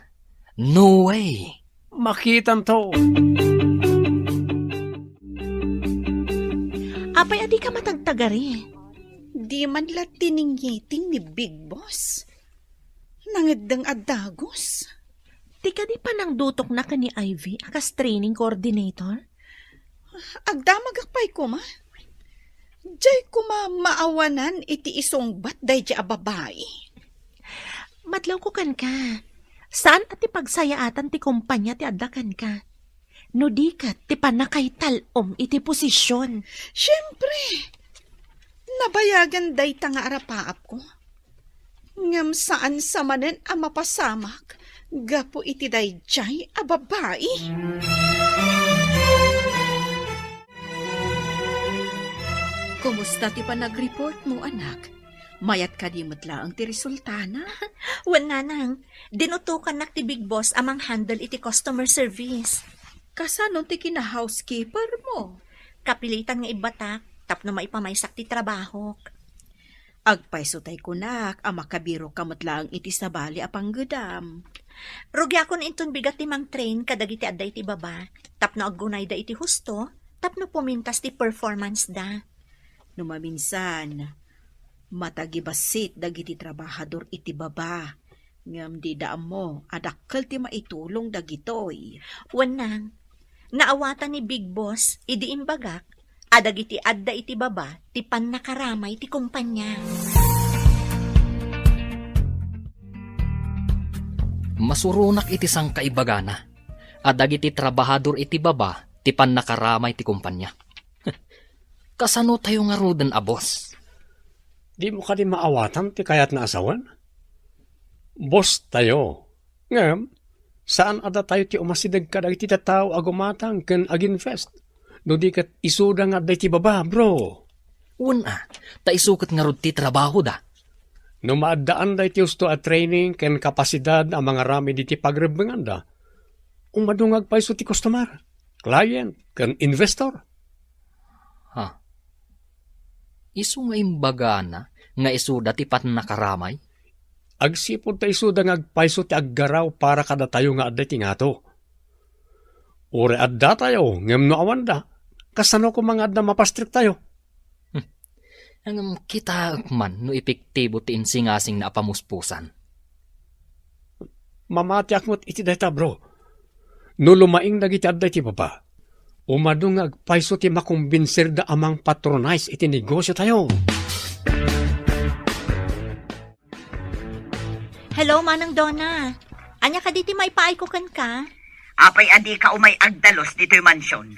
No way! Makitanto. Apay a dika matagtagari? Di man la tininggiting ni Big Boss. Nangeddeng a dagus. Ti kadi panangdutokna ken ni Ivy a kas training coordinator? Agdamagak pay koma. Jay koma maawanan iti isungbat daydi a babai. Madlawko kenka. Saan a ti pagsayaatan ti kumpanya ti adda kenka? No di ket ti pannakaital-om iti posisyon. Siempre, nabayagan dayta nga arapaapko. Ngem saan sa manen a mapasamak gapu iti daydiay a babai. Kumusta ti panagreport mo, anak? Mayat kadi met laeng ti resultana? Wen, nanang, dinutokannak ti Big Boss a mang-handle iti customer service. Kasano ti kina-housekeeper mo? Kapilitan nga ibbatak tapno maipamaysak ti trabahok. Agpayso tay kunak a makabiroka met laeng iti sabali a panggedam. Rugiakon inton bigat ti mang-train kadagiti adda iti baba tapno aggunayda iti husto tapno pumintas ti performance da. No maminsan, matagibassit dagiti trabahador iti baba, ngem dida ammo a dakkel ti maitulong dagitoy. Wen, nang, naawatan ni Big Boss idi imbagak a dagiti adda iti baba ti pannakaramay ti kumpanya. Masuronak iti sangkaibagana a dagiti trabahador iti baba ti pannakaramay ti kumpanya. Kasano tayo ngaruden a boss? Dimo kadi maawatan ti kayatna a sawen? Boss tayo. Ngem, saan a datayo ti umasideg kadagiti tattao a gumatang ken aginvest. No di ket isuda nga adda iti baba, bro. Wen a, ta isu ket ngarud ti trabahoda. No maaddaanda iti husto a training ken kapasidad a mangaramid iti pagrebbenganda, umadu nga agpayso ti customer, client, ken investor. Ha? Isu nga imbagana nga isuda ti pannakaramay? Agsipud ta isuda nga agpayso ti aggaraw para kadatayo nga adda iti ngato. Uray addatayo, ngem no awanda, kasano koma nga adda mapastriktayo? Hmm. Ngem kitaek man no epektibo ti insingasingna a pamuspusan. Mamatiak met iti dayta, bro. No lumaing dagiti adda iti baba, umadu nga agpayso ti makombinsirda a mangpatronize iti negosiotayo. Hello, Manang Donna. Ania kadi ti maipaayko kenka? Apay a dika umay agdalus ditoy mansion?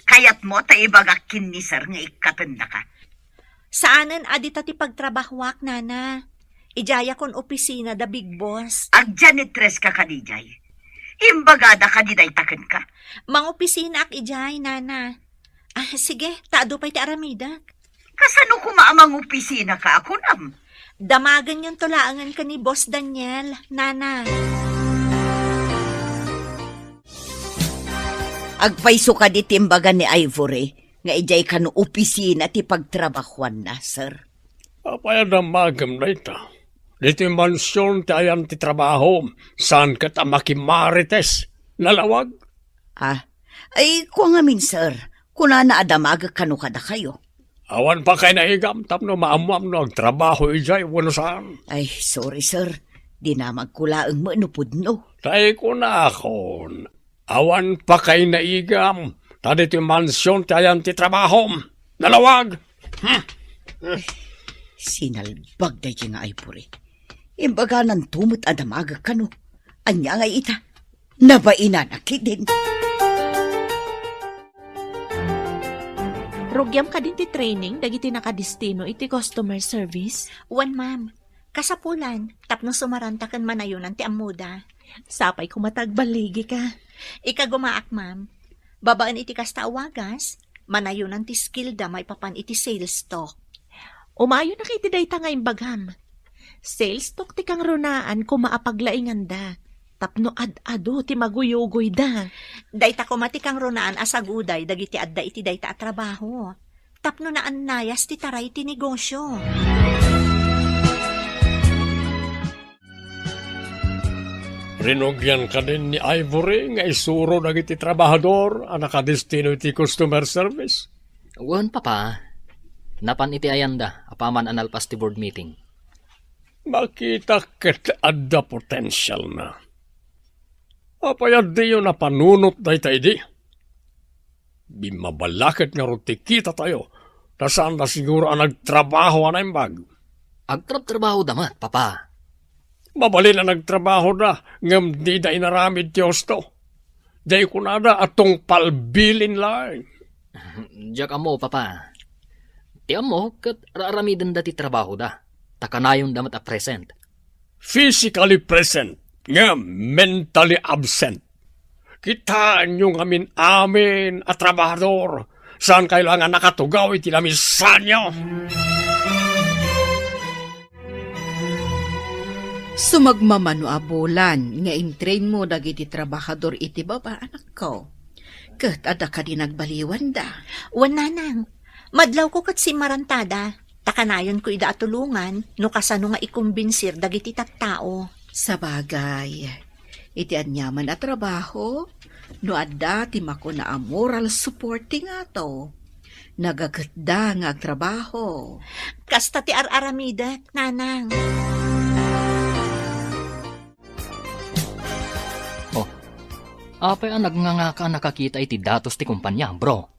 Kayatmo ta ibagak ken ni Sir nga ikkatennaka? Saanen a dita ti pagtrabahoak, nana. Idiayakon opisina da Big Boss. Agjanitress ka kadi idiay? Imbagada kadi dayta kenka? Mangopisinaak idiay, nana. Ah, sige, ta adu pay ti aramidek. Kasano koma a mangopisinaka a kunam? Damagenyonto laengen ken ni Boss Daniel, nana. Agpayso kadi ti imbaga ni Ivory nga idiay kano opisina ti pagtrabahoanna, sir? Apay a damagem dayta? Ditoy mansion ti ayan ti trabahom, saan ket a makimarites. Nalawag? Ah, ay, kua ngamin, sir. Kunana a damagek kano kadakayo. Awan pa kay naigam tapno maammuam no agtrabaho idiay wenno saan. Ay, sorry, sir. Dinamagko laeng met no pudno. Tay kunakon, awan pa kay naigam, ta ditoy mansion ti ayan ti trabahom. Nalawag! Hmm. Sinalbag daydi nga ivory. Imbagananto met a damagek kano. Ania nga ita? Nabainan a ketdin. Rugiam kadin ti training dagiti nakadestino iti customer service? Wen, ma'am. Kasapulan, tapno sumaranta ken manayonan ti ammoda. Sapay koma ta agballigika. Ikagumaak, ma'am. Babaen iti kasta a wagas, manayonan ti skillda maipapan iti sales talk. Umayonak iti dayta nga imbagam. Sales talk ti kangrunaan koma a paglainganda, tapno ad-adu ti maguyugoyda. Dayta koma ti kangrunaan a saguday dagiti adda iti dayta a trabaho, tapno naannayas ti taray ti negosio. Rinugian kadin ni Ivory nga isuro dagiti trabahador a nakadestino iti customer service? Wen, Papa. Napan iti ayanda apaman a nalpas ti board meeting. Makita ket adda potensialna. Apay a diyo napanunot dayta idi? Bimmabalaket ngarud ti kitatayo, ta saanda siguro a nagtrabaho a naimbag. Agtrabtrabahoda met, Papa. Mabalin a nagtrabahoda, ngem dida inaramid ti husto. Diay kunada a tungpal bilin laeng. Diak ammo, Papa. Ti ammo, ket raaramidenda ti trabahoda, ta kanayonda met a present. Physically present, ngem mentally absent. Kitaenyo ngamin amin a trabahador, saankayo la nga nakatugaw iti lamisanyo. Sumagmamano a bulan nga intrainmo dagiti trabahador iti baba, anakko. Ket adda kadi nagbaliwanda? Wen, nanang. Madlawko ket simmarantada, ta kanayonko ida a tulongan no kasano nga ikombinsir dagiti tattao. Sabagay, iti aniaman a trabaho, no adda ti makuna a moral support ti ngato, nagaketda nga agtrabaho. Kasta ti ar-aramidek, nanang. Oh, apay a nagngangaka a nakakita iti datos ti kompania, bro?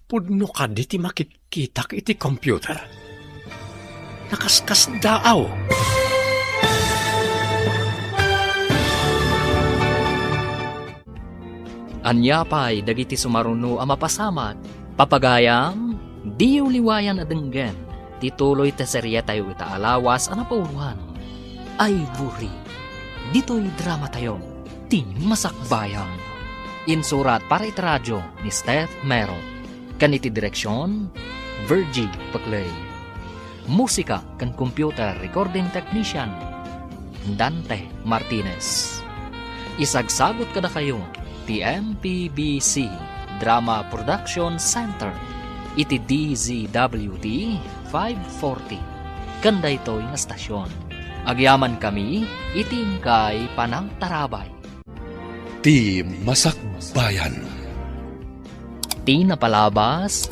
Pudno kadi ti makitkitak iti computer? Nakaskasdaaw. Ania pay dagiti sumaruno a mapasamak? Papagayam, diyo liwayan a denggen ti tuloy ti serietayo ita a lawas a napauluan, Ivory. Ditoy dramatayo, ti Masakbayan. Insurat para iti radio ni Steph Mero. Ken iti direksion, Virgie Peclay. Musika ken computer recording technician, Dante Martinez. Isagsagut kadakayo ti M P B C Drama Production Center iti D Z W T five forty ken daytoy nga stasyon. Agyamankami iti inkay panangtarabay. Ti Masakbayan. Ti napalabas,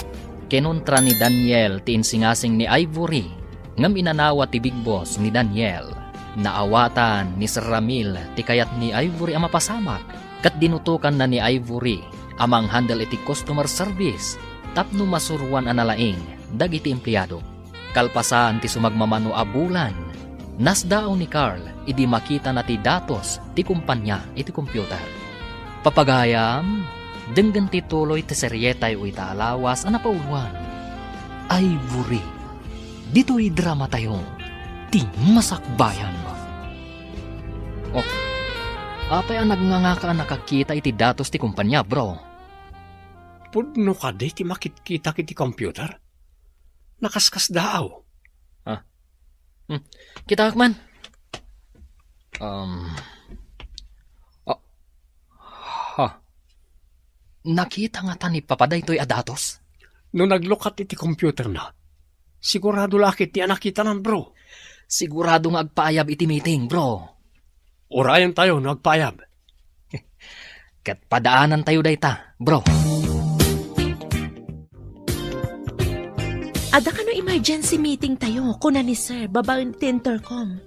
kinuntra ni Daniel ti insingasing ni Ivory, ngem inanawa ti Big Boss ni Daniel. Naawatan ni Sir Ramil ti kayat ni Ivory a mapasamak, ket dinutokanna ni Ivory a manghandle iti customer service tapno masuroan a nalaing dagiti empleyado. Kalpasan ti sumagmamano a bulan, nasdaaw ni Carl idi makitana ti datos ti kompania iti computer. Papagayam, denggen ti tuloy ti serietayo ita a lawas a napauluan, Ivory. Ditoy dramatayo, ti Masakbayan. Oh, apay a nagngangaka a nakakita iti datos ti kompania, bro? Pudno kadi ti makitkitak iti computer? Nakaskasdaaw. Ah. Hmm. Kitaak man. Um. Ah. Ha. Nakita ngata ni Papa daytoy a datos? No naglukat iti computer na, sigurado la ket ti a nakitanan, bro. Sigurado nga agpaayab iti meeting, bro. Urayentayo no agpaayab. Ket padaanantayo dayta, bro. Adda kano emergency meeting tayo, kuna ni Sir, babaen ti intercom.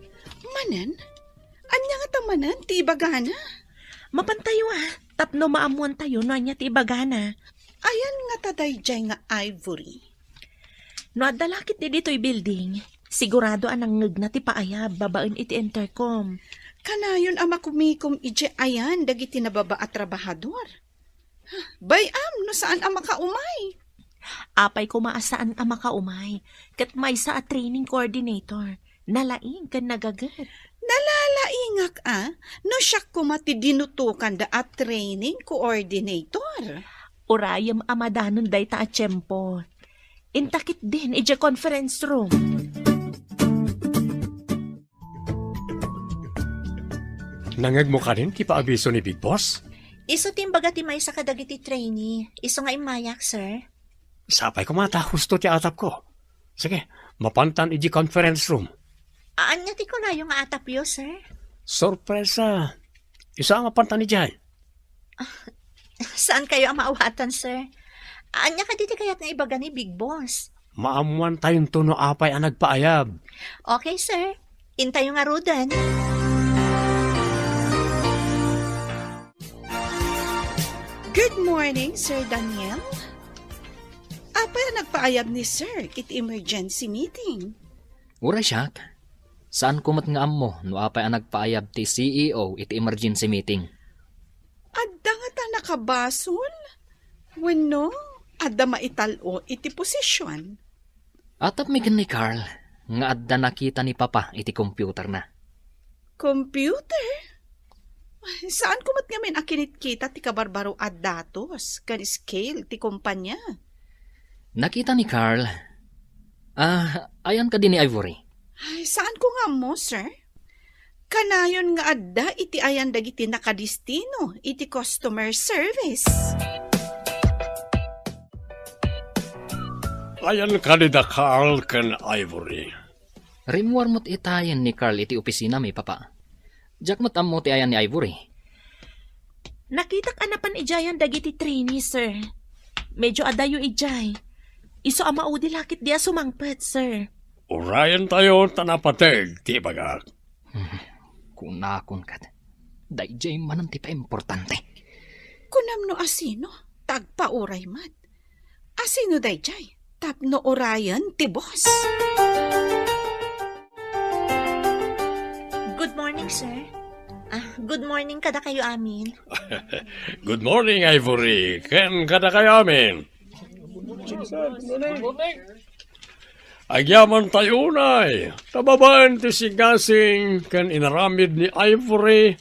Manen? Ania ngata manen ti ibagana? Mapantayo, ah, tapno maammoantayo no ania ti ibagana. Ayan ngata daydiay nga Ivory? No adda lakit di ditoy building, sigurado a nangngegna ti paayab babaen iti intercom. Kanayon a makumikom idiay ayan dagiti nababa a trabahador. Bay-am no saan a makaumay. Apay koma a saan a makaumay, ket maysa a training coordinator, nalaing ken nagaget. Nalalaingak a, no siak koma ti dinutokanda a training coordinator. Urayem a madanon dayta a tiempo. Inta ketdin idiay conference room. Nangngegmo kadin ti paabiso ni Big Boss? Isu ti imbaga ti maysa kadagiti trainee. Isu nga immayak, sir. Sapay koma ta husto ti atapko. Sige, mapantan idiay conference room. Ania ti kunayo nga atapyo, sir? Sorpresa. Isu a mapantan idiay. Saan kayo a maawatan, sir? Ania kadi ti kayat nga ibaga ni Big Boss? Maammoantayonto no apay a nagpaayab. Okay, sir. Intayo ngaruden. Good morning, Sir Daniel. Apay a nagpaayab ni Sir iti emergency meeting? Uray siak, saanko met nga ammo no apay a nagpaayab ti C E O iti emergency meeting. Adda ngata nakabasol? Wenno, adda maital-o iti posisyon? Atapmi ken ni Carl nga adda nakita ni Papa iti computerna. Computer? Ay, saanko met ngamin a kinitkita ti kabarbaro a datos ken scale ti kompania. Nakita ni Carl. Ah, ayan kadi ni Ivory? Ay, saanko nga ammo, sir. Kanayon nga adda iti ayan dagiti nakadistino iti customer service. Ayan kadi da Carl ken Ivory? Rimmuar met itayen ni Carl iti opisinami, Papa. Diak met ammo ti ayan ni Ivory. Nakitak a napan idiayan dagiti trainee, sir. Medyo adayo idiay. Isu a maudi lakit di a sumangpet, sir. Urayentayo ta napateg ti ibagak. Hmm. Kunakon ket, daydiay manen ti paimportante. Kunam no asino, ta agpauray met. Asino daydiay? Tapno urayen ti boss. Good morning, sir. Ah, good morning kadakayo amin. Good morning, Ivory, ken kadakayo amin. Agyamantayo unay, ta babaen ti sigasing ken inaramid ni Ivory,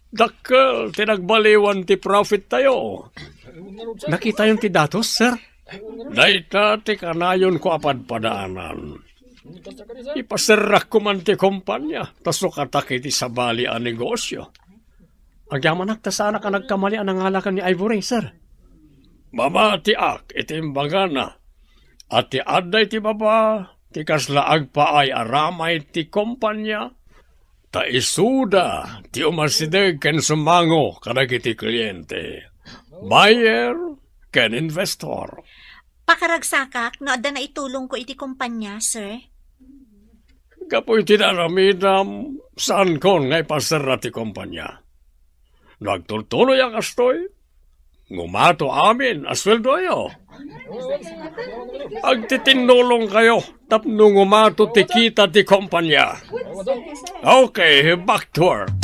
dakkel ti nagbaliwan ti profittayo. Nakitayon ti datos, sir? Dayta ti kanayonko a padpadaanan. Ipaserrakko man ti kompania, ta sukatak iti sabali a negosyo. Agyamanak ta saanak a nagkamali a nangalakan ni Ivory, sir. Mamatiak iti imbagana a ti adda iti baba ti kasla agpaay a ramay ti kompania, ta isuda ti umasideg ken sumango kadagiti kliente, buyer ken investor. Pakaragsakak no adda naitulongko iti kompania, sir. Gapu iti naramidam, saankon nga ipaserra ti kompania. No agtultuloy a kastoy, ngumato amin a sueldoyo. Agtitinnulongkayo tapno ngumato ti kita ti kompania. Okay, back to work.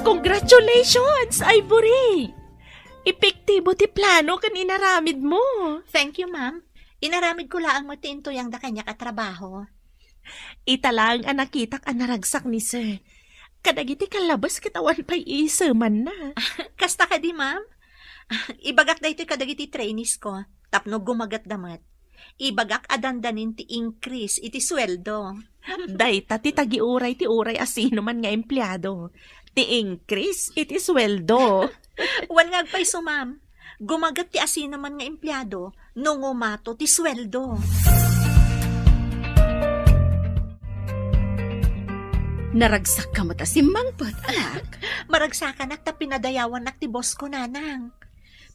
Congratulations, Ivory! Epektibo ti plano ken inaramidmo. Thank you, ma'am. Inaramidko laeng met ti intuyangda kaniak a trabaho. Ita laeng a nakitak a naragsak ni Sir. Kadagiti kallabes ket awan pay iisemanna. Kasta kadi, ma'am? Ibagak daytoy kadagiti trainees ko, tapno gumagetda met. Ibagak a dandanin ti increase iti sueldo. Dayta ti tagiuray ti uray asinoman nga empleado. Ti increase iti sueldo. Wen nga agpayso, ma'am. Gumaget ti asinoman nga empleado no ngumato ti sueldo. Naragsak ka met a simmangpet, anak. Maragsakanak ta pinadayawannak ti boss ko, nanang.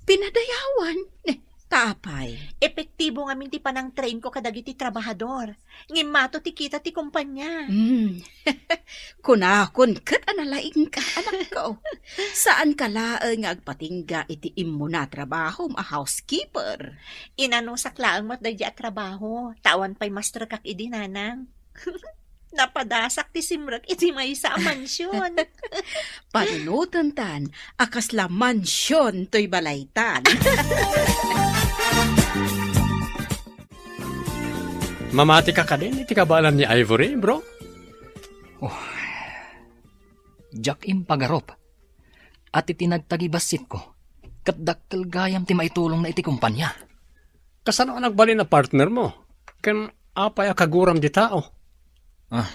Pinadayawan? Eh, ta apay? Epektibo ngamin ti panangtrain ko kadagiti trabahador. Ngimmato ti kita ti kumpanya. Hmm. Kunakon ket a nalaingka, anakko. Saanka laeng nga agpatingga iti immuna trabahom a housekeeper. Inanusak laeng met daydi a trabaho, ta awan pay masterkak idi, nanang. Napadasak ti simrek iti maysa a mansion. Panunotentan a kasla mansion toy balaytan. Mamatika kadin iti kabaelan ni Ivory, bro? Oh. Diak impagarup. At iti nagtagibassitko, ket dakkel gayam ti maitulongna iti kumpanya. Kasano a nagbalin a partner mo? Ken apay a kaguram di tao? Ah,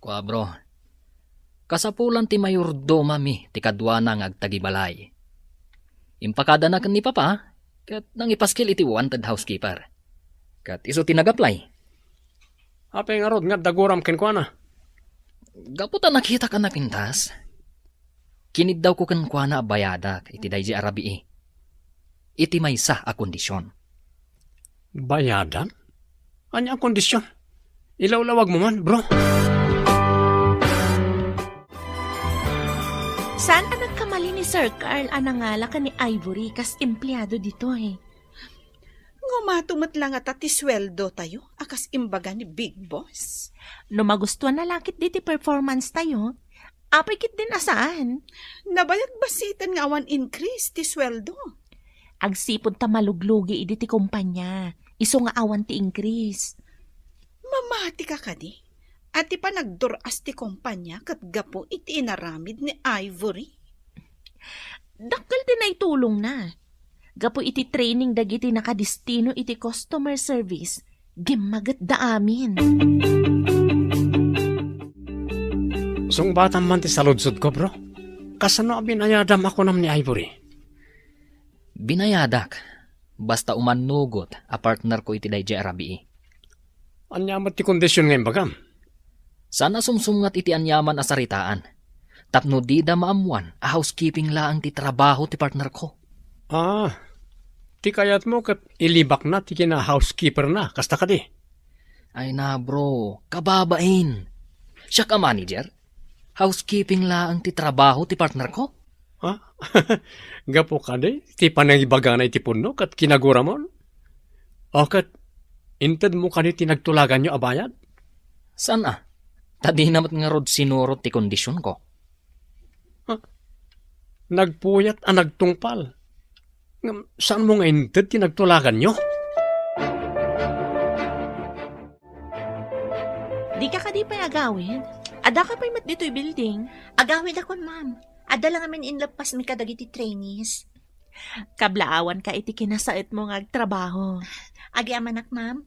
kua, bro. Kasapulan ti mayordomami ti kaduana nga agtagibalay. Impakadana ken ni Papa, ket nangipaskil iti wanted housekeeper. Ket isu ti nag-apply. Apay ngarud nga adda guram kenkuana? Gapu ta nakitak a napintas, kiniddawko kenkuana a bayadak iti daydi a rabii. Iti maysa a kondision. Bayadan? Ania a kondision? Ilawlawag mo man, bro. Saan a nagkamali ni Sir Carl a nangala ken ni Ivory kas empleado ditoy? Ngumato met la ngata ti sueldo tayo a kas imbaga ni Big Boss? No magustuhan na lakit di ti performance tayo, apay ket din a saan? Nabayag basiten nga awan increase ti sueldo. Agsipud ta maluglugi idi ti kumpanya, isu nga awan ti increase. Mamati ka kadi? A ti panagdur-as ti kumpanya ket gapu iti inaramid ni Ivory? Dakkel ti naitulongna. Gapu iti training dagiti nakadistino iti customer service, gimmagetda amin. Sungbatam man ti saludsodko, bro. Kasano a binayadam a kunam ni Ivory? Binayadak, basta umannugot a partner ko iti daydi a rabii. Ania met ti kondision nga imbagam? Saan a sumsumngat iti aniaman a saritaan, tapno dida maammuan a housekeeping laeng ti trabaho ti partner ko. Ah, ti kayatmo ket ilibakna ti kina-housekeeper na, kasta kadi? Ay na, bro, kababain. Siak a manager? Housekeeping laeng ti trabaho ti partner ko? Ha? Gapu kadi ti panangibagana iti punno ket kinaguramon? O ket intedmo kadi ti nagtulaganyo a bayad? Saan a? Ta dina met ngarud sinurot ti kondisionko. Ha? Nagpuyat a nagtungpal. Ngem saanmo nga inted ti nagtulaganyo? Dika kadi pay agawid? Addaka pay met ditoy building? Agawidakon, ma'am. Adda la ngamin inleppasmi kadagiti trainees. Kablaawanka iti kinasaetmo nga agtrabaho. Agyamanak, ma'am.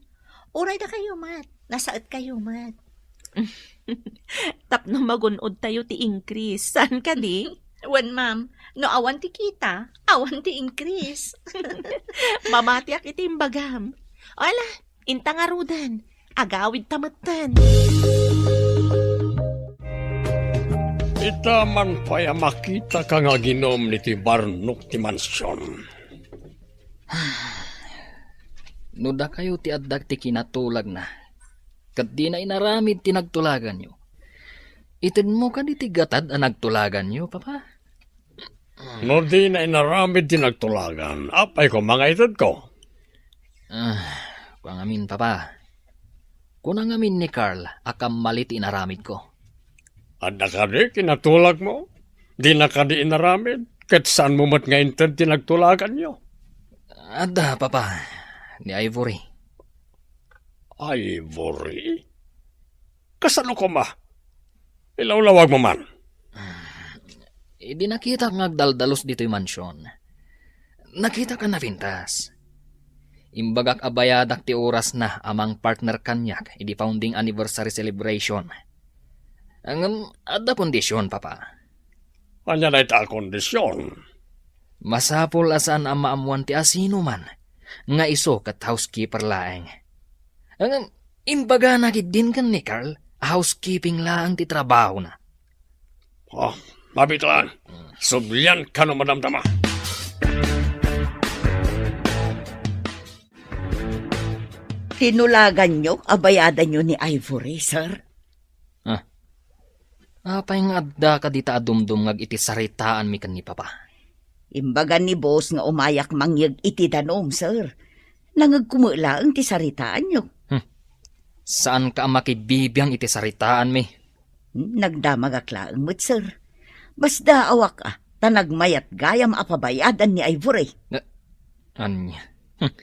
Uray dakayo met. Nasaetkayo met. Tapno magun-od tayo ti increase. Saan kadi? Wen, ma'am. No awan ti kita, awan ti increase. Mamatiak iti imbagam. Ala, inta ngaruden. Agawid ta metten. Ita man pay a makitaka nga aginum iti barnok ti mansion. No dakayo ti adda ti kinatulagna, ket dina inaramid ti nagtulaganyo, itedmo kadi ti gatad a nagtulaganyo, Papa? No dina inaramid ti nagtulagan, apay koma nga itedko? Ah, kua ngamin, Papa. Kuna ngamin ni Carl a kammali ti inaramidko. Adda kadi kinatulagmo? Dina kadi inaramid, ket saanmo met nga inted ti nagtulaganyo? Adda, Papa, ni Ivory. Ivory? Kasano koma? Ilawlawagmo man. Idi nakitak nga agdaldalus ditoy mansion, nakitak a napintas. Imbagak a bayadak ti orasna a mangpartner kaniak idi founding anniversary celebration. Ngem adda kondision, Papa. Ania dayta a kondision? Masapul a saan a maammuan ti asinoman nga isu ket housekeeper laeng. Ngem imbagana ketdin ken ni Carl a housekeeping laeng ti trabahona. Oh, mabitan. Sublian kano madamdama. Tinulaganyo a bayadanyo ni Ivory, sir? Ah. Apay nga adda ka dita a dumdumngag iti saritaanmi ken ni Papa? Imbagan ni Boss nga umayak mangyeg iti danum, sir. Nangegko met laeng ti saritaanyo. Hmm. Saanka a makibibiang iti saritaanmi. Hmm, nagdamagak laeng met, sir. Basdaawak, ah, ta nagmayat gayam a pabayadan ni Ivory. Na-, Ania? Hmm.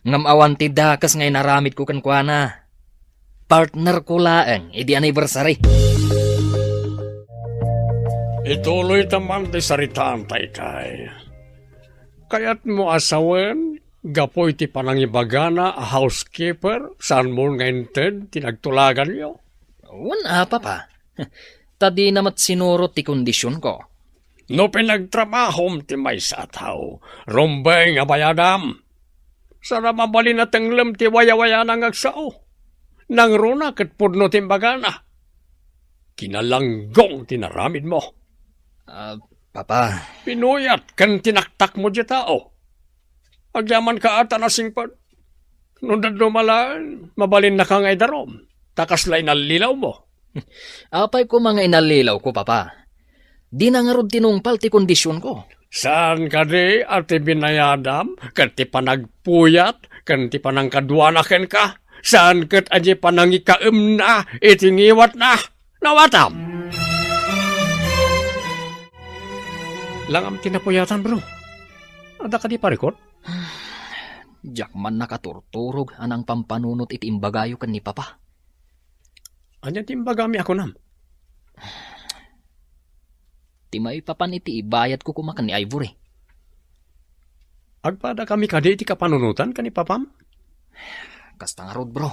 Ngem awan ti dakes nga inaramidko kenkuana. Partnerko laeng idi anniversary. Ituloyta man ti saritaan, Taytay. Kayatmo a sawen, gapu iti panangibagana a housekeeper, saanmo nga inted ti nagtulaganyo? Wen a, Papa. Ta dina met sinurot ti kondisionko. No pinagtrabahom ti maysa a tao, rumbeng a bayadam. Saan a mabalin a tenglem ti wayawayana nga agsao. Nangruna ket pudno ti imbagana. Kinalanggong ti naramidmo. Ah, Papa. Pinuyat ken tinaktakmo diay tao. Agyamanka a ta nasingpet. No dadduma laeng, mabalinnaka nga idarum, ta kasla inallilawmo. Apay koma nga inallilawko, Papa? Dina ngarud tinungpal ti kondisionko. Saan kadi a ti binayadam ket ti panagpuyat ken ti panangkaduana kenka? Saan ket a ti panangikaemna iti ngiwatna? Nawatam! Langam ti napuyatan, bro. Adda kadi parikut? Diak man nakaturturog a nangpampanunot iti imbagayo ken ni Papa. Ania ti imbagami a kunam? Ti maipapan iti ibayadko koma ken ni Ivory. Agpadakami kadi iti kapanunotan ken ni Papam? Kasta ngarud, bro.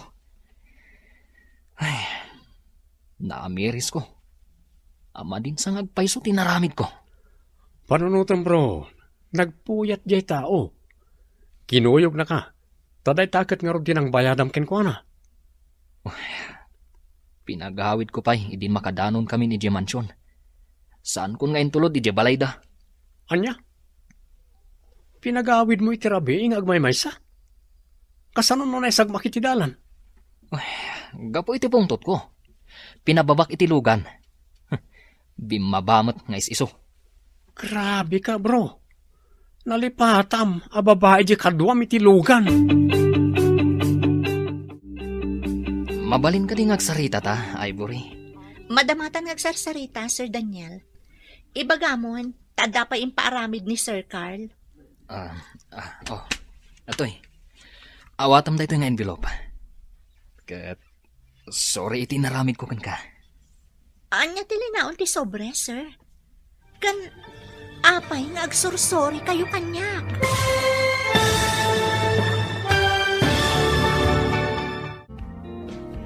Ay, naamirisko. Amadin sa nga agpayso ti naramidko. Panunotem, bro. Nagpuyat diay tao. Kinuyogna ka. Ta dayta ket ngarud ti nangbayadam kenkuana. Uy, pinagawidko pay idi makadanon kami idiay mansion. Saankon nga intulod idiay balayda. Ania? Pinagawidmo iti rabii nga agmaymaysa? Kasano no naisagmak iti dalan? Uy, gapu iti pungtotko. Pinababak iti lugan. Bimmaba met nga is-isu. Grabe ka, bro. Nalipatam a babai di kaduam iti lugan. Mabalin kadi nga agsaritata, Ivory? Madamatan nga agsarsarita, Sir Daniel. Ibagamon, ta adda pay impaaramid ni Sir Carl. Ah, ah, oh. Atoy. Awatam daytoy nga envelope. Ket sorry iti inaramidko kenka. Ania ti linaon ti sobre, sir? Ken apay nga agsursori kayo kaniak?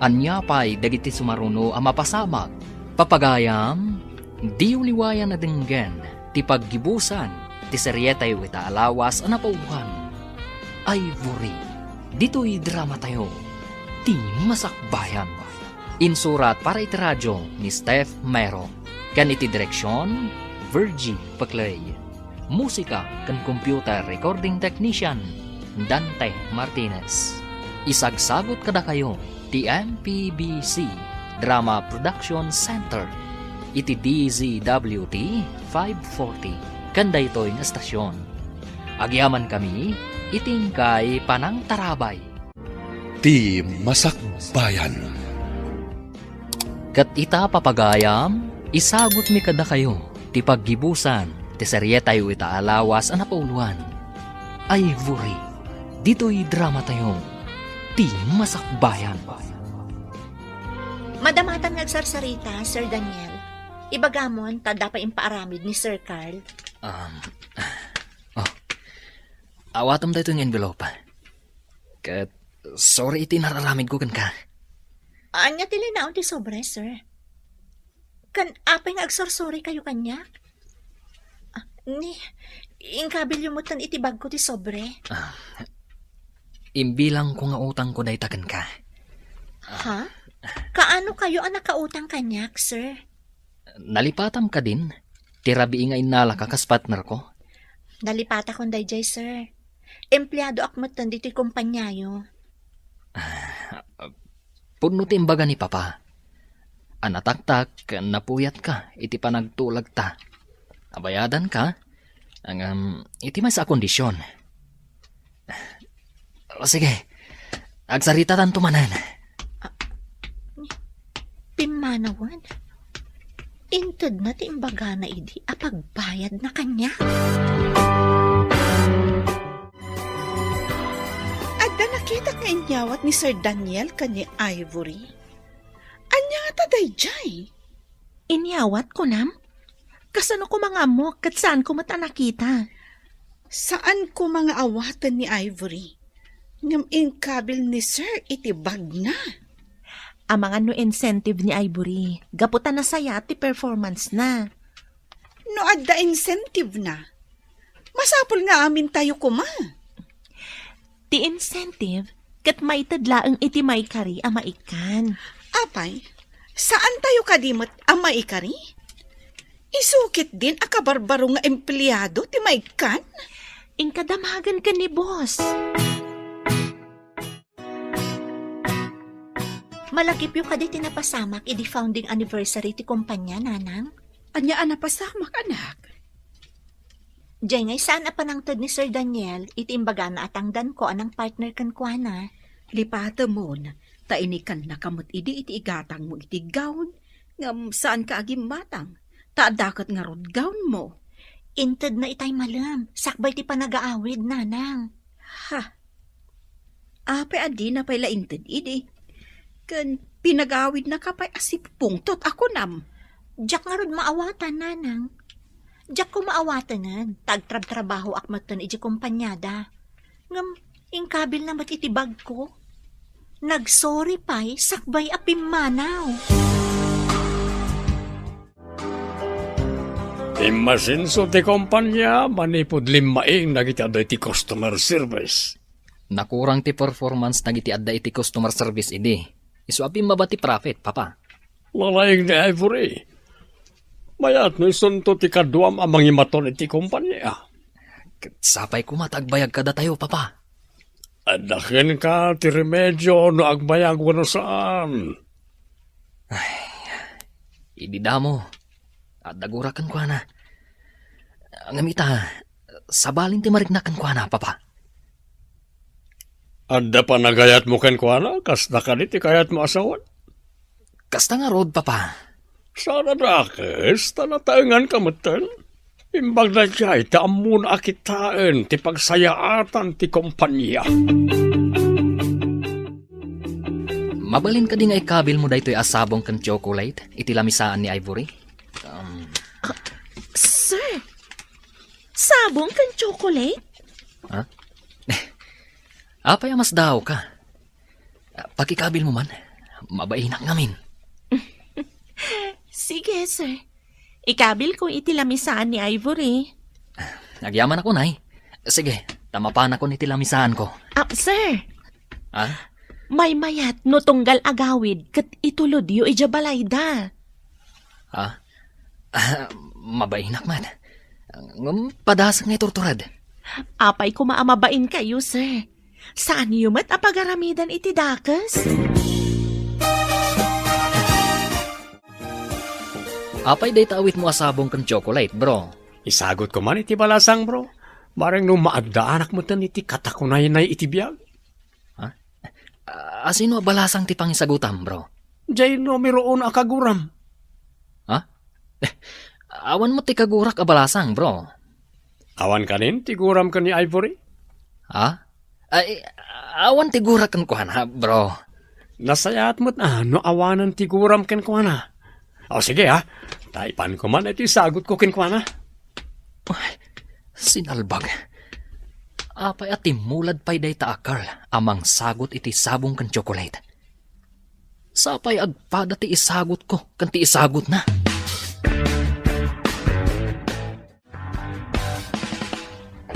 Ania pay dagiti sumaruno a mapasamak? Papagayam, diyo liwayan a denggen ti paggibusan ti serietayo ita a lawas a napauloan. Ivory, ditoy dramatayo, ti Masakbayan. Insurat para iti radio ni Steph Mero, ken iti direksion, Virgie Peclay. Musika ken computer recording technician, Dante Martinez. Isagsagut kadakayo ti M P B C Drama Production Center iti D Z W T five forty ken daytoy nga estasyon. Agyamankami iti inkay panangtarabay. Ti Masakbayan. Ket ita, papagayam, isagutmi kadakayo ti paggibusan ti serietayo ita a lawas a napauloan. Ivory, ditoy dramatayo, Ti Masakbayan. Madamatan nga agsarsarita, Sir Daniel. Ibagamon ta adda pay impaaramid ni Sir Carl. Um, oh. Awatem daytoy nga envelope. Ket sorry iti nararamidko kenka. Ania ti linaon ti sobre, sir? Ken apay nga agsursori kayo kaniak? Ah, ni, inkabilyo metten iti bagko ti sobre. Ah, Imbilangko nga utangko dayta kenka. Ha? Kaano kayo a nakautang kaniak, sir? Nalipatam kadin, ti rabii nga innalaka kas partnerko? Nalipatakon dayjay, sir. Empleadoak metten ditoy kompaniayo. Pudno ti imbaga ni Papa. A nataktak, napuyatka iti panagtulagta. Abayadanka, ngem iti maysa a kondisyon. O, sige. Agsaritatanto manen. Pimmanawen? Intedna ti imbagana idi a pagbayadna kaniak. Adda nakitak nga inyawat ni Sir Daniel ken ni Ivory. Ania ngata dayjay? Inyawat, kunam? Kasano koma nga ammok ket saanko met a nakita? Saan koma nga awaten ni Ivory. Ngem inkabil ni Sir iti bagna. Amangan no incentive ni Ivory, gapu ta nasayaat ti performance na. No adda incentive na, masapul nga amintayo koma. Ti incentive, ket maited laeng iti maikari a maikkan. Apay, saantayo kadi met a maikari? Isu ketdin a kabarbaro nga empleado ti maikkan? Inka damagen ken ni boss. Malakipyo kadi ti napasamak idi founding anniversary ti kompania, nanang? Ania a napasamak, anak? Jay ngay saan a panangted ni Sir Daniel iti imbagana a tangdanko a nang-partner kenkuana. Lipatemon, ta inikannaka met idi iti igatangmo iti gown, ngem saanka a gimmatang, ta adda ket ngarud gownmo. Intedna itay malem, sakbay ti panagaawid, nanang. Ha? Apay a dina pay la inted idi? Ken pinagawidnaka pay a sipungtot a kunam. Diak ngarud maawatan, nanang. Diak ko maawatenen, ta agtrabtrabahoak metten iti kompaniada. Ngem inkabilna met iti bagko. Nagsorry pay sakbay a pimmanaw. Immasinso ti kompania manipud limmaing dagiti adda iti customer service. Nakurang ti performance dagiti adda iti customer service idi. Isu a pimmaba ti profit, Papa. Nalaing ni Ivory. Mayat no isunto ti kaduam a mangimaton iti kompania. Ket sapay koma ta agbayag kadatayo, Papa. Adda kenka ti remedio no agbayag wenno saan. Ay, idi damo, adda gurak kenkuana. Ngem ita, sabalin ti mariknak kenkuana, Papa. Adda panagayatmo kenkuana, kasta kadi ti kayatmo a sawen? Kasta ngarud, Papa. Saan a dakes, ta nataenganka metten. Imbag daydiay, ta ammona a kitaen ti pagsayaatan ti kompania. Mabalin kadi nga ikabilmo daytoy a sabong ken chocolate iti lamisaan ni Ivory? Um, Sir, sabong ken chocolate? Ha? Apay a masdaawka? Pakikabilmo man. Mabainak ngamin. Sige, sir. Ikabilko iti lamisaan ni Ivory. Agyamanak unay. Sige, ta mapanakon iti lamisaanko. Ah, sir. Ah? Maymayat no tunggal agawid ket itulodyo idiay balayda. Ah? Ah, mabainak man. Ngem padasek nga iturtured. Apay koma a mabainkayo, sir. Saanyo met a pagaramidan iti dakes? Apay dayta awitmo a sabong ken chocolate, bro? Isagut ko man iti balasang, bro. Bareng no maaddaanak metten iti katakunaynay iti biag. Ha? Ah, asino a balasang ti pangisagutam, bro? Jay numero uno a kaguram. Ha? Eh, awan met ti kagurak a balasang, bro. Awan kanin ti guram ken ni Ivory? Ha? Ay, awan ti gurak kenkuana, bro. Nasayaat met a no awanen ti guram kenkuana. O sige, ha? Ta ipanko man iti sagutko kenkuana. Ay, sinalbag. Apay a timmulad pay dayta a Carl a mangsagut iti sabong ken chocolate? Sapay agpada ti isagutko ken ti isagutna.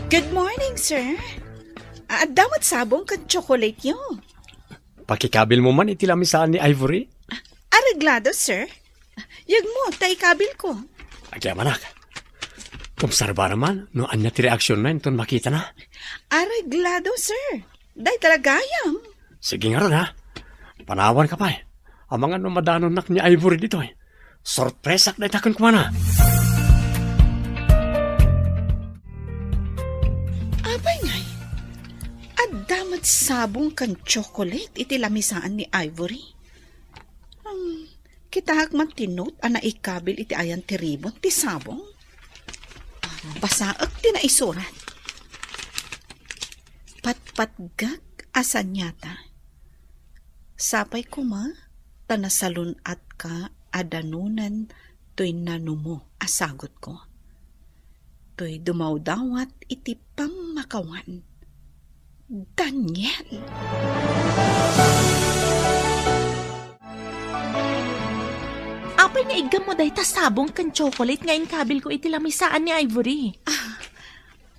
Good morning, sir. Adda met sabong ken tsokolatyo. Pakikabilmo man iti lamisaan ni Ivory? Areglado, sir. Yegmo, ta ikabilko. Agyamanak. Obserbaram man no ania ti reaksionna inton makitana. Areglado, sir. Dayta la gayam. Sige ngarud, ha? Panawanka pay. Amangan no madanonnak ni Ivory ditoy. Sorpresak dayta kenkuana. Apay ngay, adda met sabong ken tsokolate iti lamisaan ni Ivory. Hmm, kitaek man ti note a naikabil iti ayan ti ribon ti sabong. Basaek ti naisurat. Patpatgak a saniata. Sapay koma ta nasalun-atka a danonen toy nanumo a sagutko. Toy dumawdawat iti pammakawan. Daniel! Apay nga iggammo dayta sabong ken tsokolate nga inkabilko iti lamisaan ni Ivory? Ah,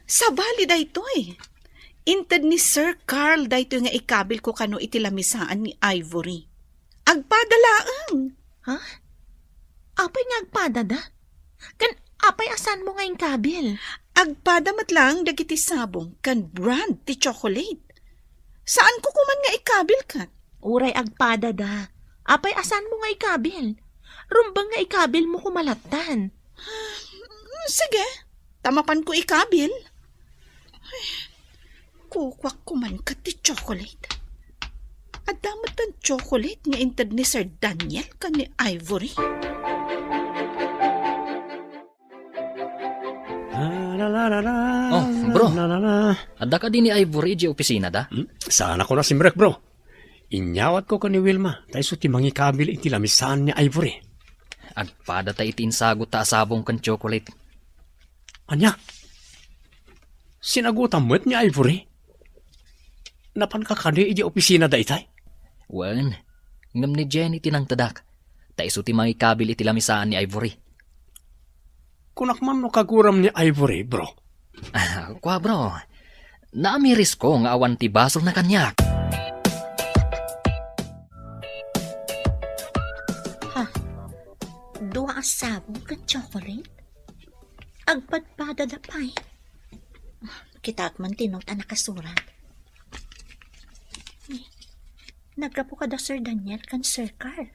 sabali daytoy. Inted ni Sir Carl daytoy nga ikabilko kano iti lamisaan ni Ivory. Agpada laeng. Ha? Apay nga agpadada? Ken apay a saanmo nga inkabil? Agpada met laeng dagiti sabong ken brand ti tsokolate. Saanko koman nga ikabil ket? Uray agpadada. Apay a saanmo nga ikabil? Rumbeng nga ikabilmo koma lattan. Sige, ta mapanko ikabil. Ay, kukuak koman ket ti tsokolate. Adda met ti tsokolate nga inted ni Sir Daniel ken ni Ivory. Oh, bro. Adda kadi ni Ivory idiay opisinada? Hmm? Saanakon a simrek, bro. Inyawatko ken ni Wilma, ta isu ti mangikabil iti lamisaan ni Ivory. Agpadata iti insagotta a sabong ken tsokolate. Ania? Sinagutam met ni Ivory? Napanka kadi idiay opisina daytay? Wen, ngem ni Jenny ti nangtedak, ta isu ti mangikabil iti lamisaan ni Ivory. Kunak man no kaguram ni Ivory, bro. Ah, kua, bro. Naamirisko nga awan ti basolna kaniak. Ha? Dua a sabong ken tsokolate? Agpadpadada pay. Kitaek man ti note a nakasurat. Naggapu kada Sir Daniel ken Sir Carl.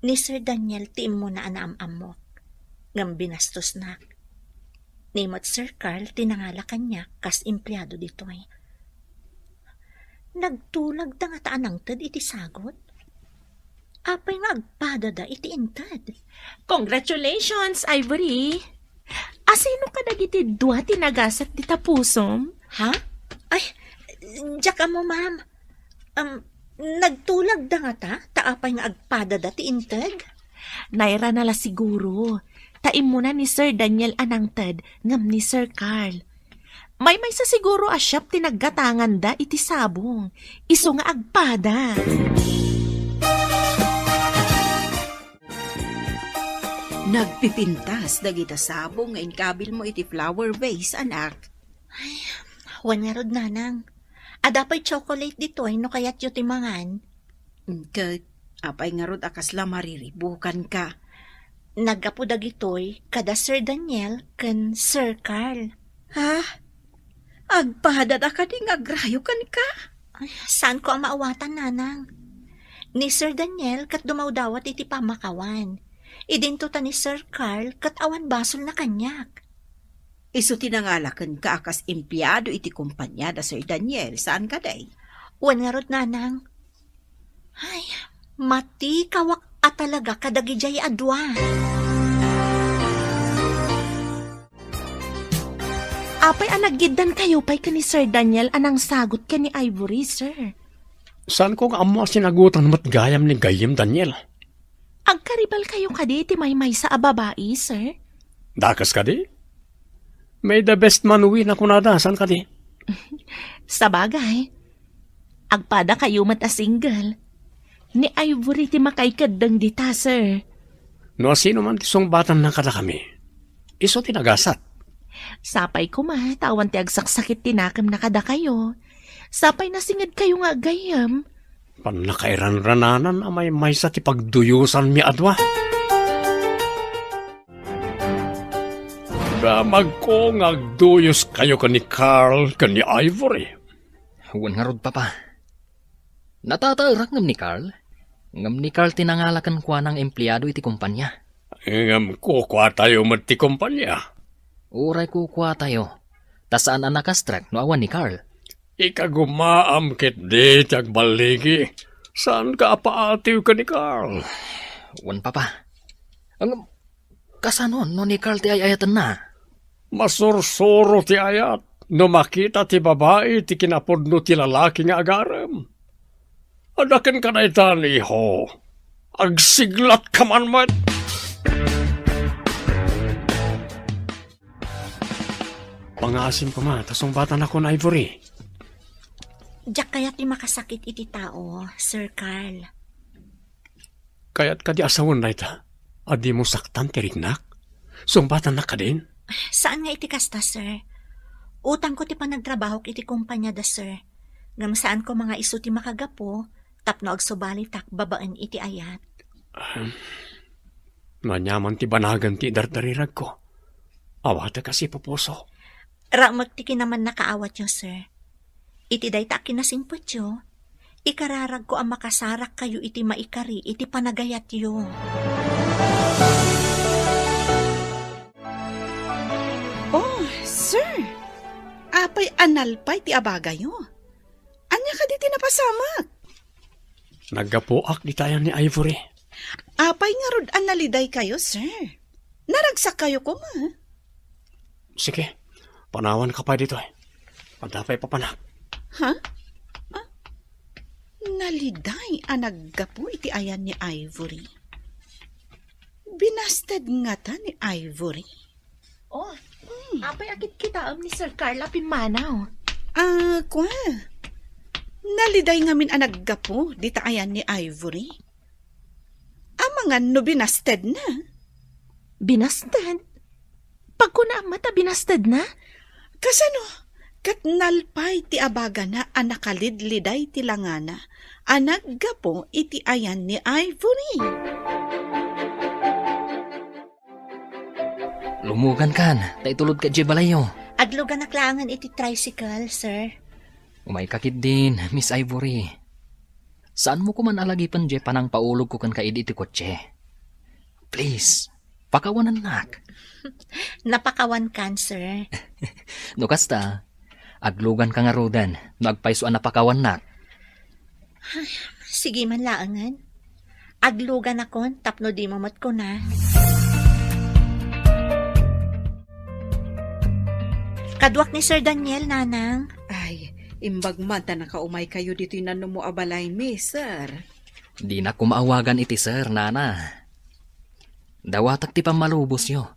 Ni Sir Daniel ti immuna a naam-ammok, ngem binastosnak. Ni met Sir Carl ti nangala kaniak kas empleado ditoy. Nagtulagda ngata a nangted iti sagot? Apay nga agpadada iti inted? Congratulations, Ivory! Asino kadagiti dua ti nagasat dita pusom? Ha? Ay, diak ammo, ma'am. Um, nagtulagda ngata ta apay nga agpadada ti inted? Nairana la siguro. Ta immuna ni Sir Daniel a nangted ngem ni Sir Carl. Maymaysa siguro a shop ti naggatanganda iti sabong. Isu nga agpada. Nagpipintas dagita sabong nga inkabilmo iti flower vase, anak. Ay, wen ngarud, nanang. Adda pay chocolate ditoy no kayatyo ti mangan. Ket apay ngarud a kasla mariribukanka? Naggapu dagitoy kada Sir Daniel ken Sir Carl. Ha? Agpadada kadi nga agrayo kenka? Ay, saanko a maawatan, nanang. Ni Sir Daniel ket dumawdawat iti pammakawan. Idinto ta ni Sir Carl ket awan basolna kaniak. Isu ti nangala kenka a kas empleado iti kompania da Sir Daniel, saan kadi? Wen ngarud, nanang. Ay, matikawak a talaga kadagidiay a dua. Apay a naggiddankayo pay ken ni Sir Daniel a nangsagot ken ni Ivory, sir? Saanko nga ammo a sinagutan met gayam ni gayyem Daniel. Agkaribalkayo kadi ti maymaysa a babai, sir? Dakes kadi? May the best man win a kunada, saan kadi? Sabagay, agpadakayo met a single. Ni Ivory ti makaikeddeng dita, sir. No asino man ti sungbatanna kadakami, isu ti nagasat. Sapay koma, ta awan ti agsaksakit ti nakemna kadakayo. Sapay nasingedkayo nga aggayyem. Pannakairanrananan a maymaysa ti pagduyosanmi a dua. Damagko nga agduyoskayo ken ni Carl ken ni Ivory. Wen ngarud, Papa. Natataerak ngem ni Carl. Ngem ni Carl ti nangala kenkuana nga empleado iti kompania. Ngem kukuatayo met ti kompania. Uray kukuatayo, ta saan a nakastrek no awan ni Carl. Ikagumaam ketdi ti agballigi. Saanka a paatiw ken ni Carl? Wen, Papa. Ngem, kasano no ni Carl ti ay-ayatenna? Masursuro ti ayat no makita ti babai ti kinapudno ti lalaki nga agarem. Adda kenka daytan, iho. Agsiglatka man met. Pangaasim koma, ta sungbatanakon, Ivory. Diak kayat ti makasakit iti tao, Sir Carl. Kayat kadi a sawen dayta a dimo saktan ti riknak? Sungbatannak kadin? Saan nga iti kasta, sir. Utangko ti panagtrabahok iti kompania da, sir. Ngem saan koma nga isu ti makagapu tapno agsubalitak babaen iti ayat. Ahem. No aniaman ti banagan ti idardariragko, awatek a sipupuso. Raemek ti kinamannakaawatyo, sir. Iti dayta a kinasingpetyo, ikararagko a makasarakkayo iti maikari iti panagayatyo. Oh, sir! Apay a nalpay ti abagayo? Ania kadi ti napasamak? Naggapuak dita ayan ni Ivory. Apay ngarud a nalidaykayo, sir? Naragsakkayo koma? Sige, panawanka pay ditoy. Adda pay papanak. Ha? Ah, naliday a naggapu iti ayan ni Ivory. Binasted ngata ni Ivory? Oh, apay a kitkitaem ni Sir Carl a pimmanaw? Ah, kua. Naliday ngamin a naggapu dita ayan ni Ivory. Amangan no binastedna? Binasted? Pagkunaam met a binastedna? Kasano? Ket nalpay ti abagana a nakalidliday ti langana a naggapu iti ayan ni Ivory. Lumugankan, ta itulodka idiay balayyo. Agluganak laengen iti tricycle, sir. Umayka ketdin, Miss Ivory. Saanmo koman a lagipen diay panangpaulogko kenka idi iti kotse. Please, pakawanennak. Napakawankan, sir. No kasta, agluganka ngaruden no agpayso a napakawannak. Sige man laengen. Agluganakon tapno dimo met kuna. Kaduak ni Sir Daniel, Nanang. Ay, imbag man ta nakaumaykayo ditoy nanumo a balaymi, sir. Dinak koma awagan iti sir, Nana. Dawatak ti pammalubosyo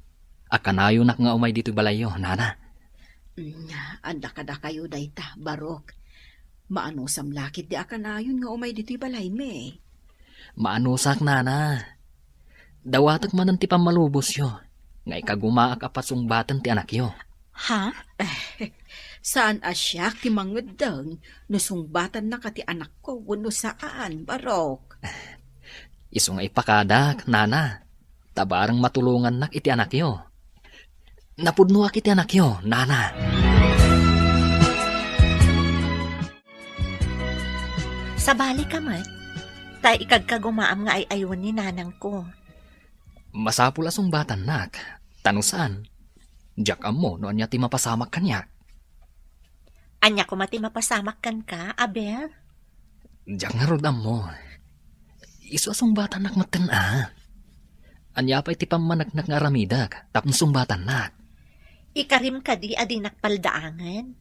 a kanayonak nga umay ditoy balayyo, Nana. Nya, adda kadakayo dayta, Barok. Maanusam la ketdi a kanayon nga umay ditoy balaymi. Maanusak, Nana. Dawatek manen ti pammalubosyo nga ikagumaak a pasungbaten ti anakyo. Ha? Saan a siak ti mangeddeng no sungbatannaka ti anakko wenno saan, Barok. Isu nga ipakadak, Nana. Ta bareng matulongannak iti anakyo. Napudnoak iti anakyo, Nana. Sabalika met, ta ikagkagumaam nga ay-aywen ni nanangko. Masapul a sungbatannak, ta no saan, diak ammo no ania ti mapasamak kaniak. Ania koma ti mapasamak kenka, Abel? Diak ngarud ammo. Isu a sungbatannak metten a. Ania pay ti pammaneknek nga aramidek tapno sungbatannak? Ikarim kadi a dinak paldaangen?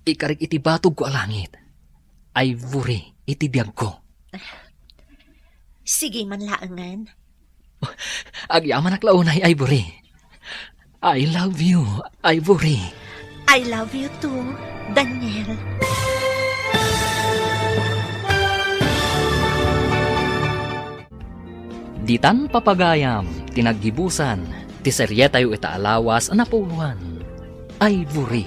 Ikarik iti batogko a langit. Ivory iti biagko. Sige man laengen. Agyamanak la unay, Ivory. I love you, Ivory. I love you too, Daniel. Ditan papagayam ti naggibusan ti serietayo ita a lawas a napuloan. Ivory,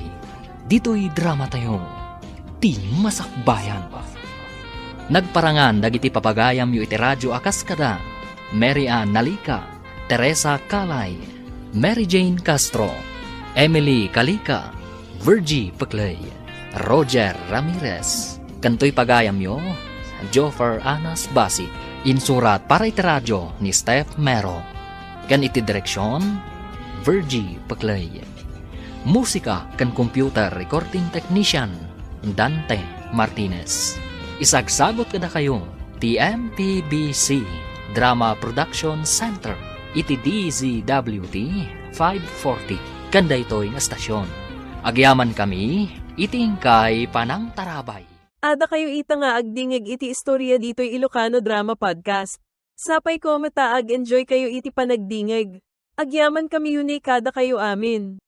ditoy dramatayo, ti masakbayan. Nagparangan dagiti papagayamyo iti radyo a kas kada Mary Ann Nalica, Teresa Calay, Mary Jane Castro, Emily Calica, Virgie Pecley, Roger Ramirez, ken toy pagayamyo, Joffer Anas Basi. Insurat para iti radyo ni Steph Mero. Ken iti direksion, Virgie Pecley. Musika ken computer recording technician, Dante Martinez. Isagsagut kadakayo ti M P B C Drama Production Center iti D Z W T five forty ken daytoy nga estasyon. Agyamankami iti inkay panangtarabay. Adda kayo ita nga agdingeg iti istorya ditoy Ilocano Drama Podcast. Sapay ko met ta ag-enjoy kayo iti panagdingeg. Agyamankami unay kadakayo amin.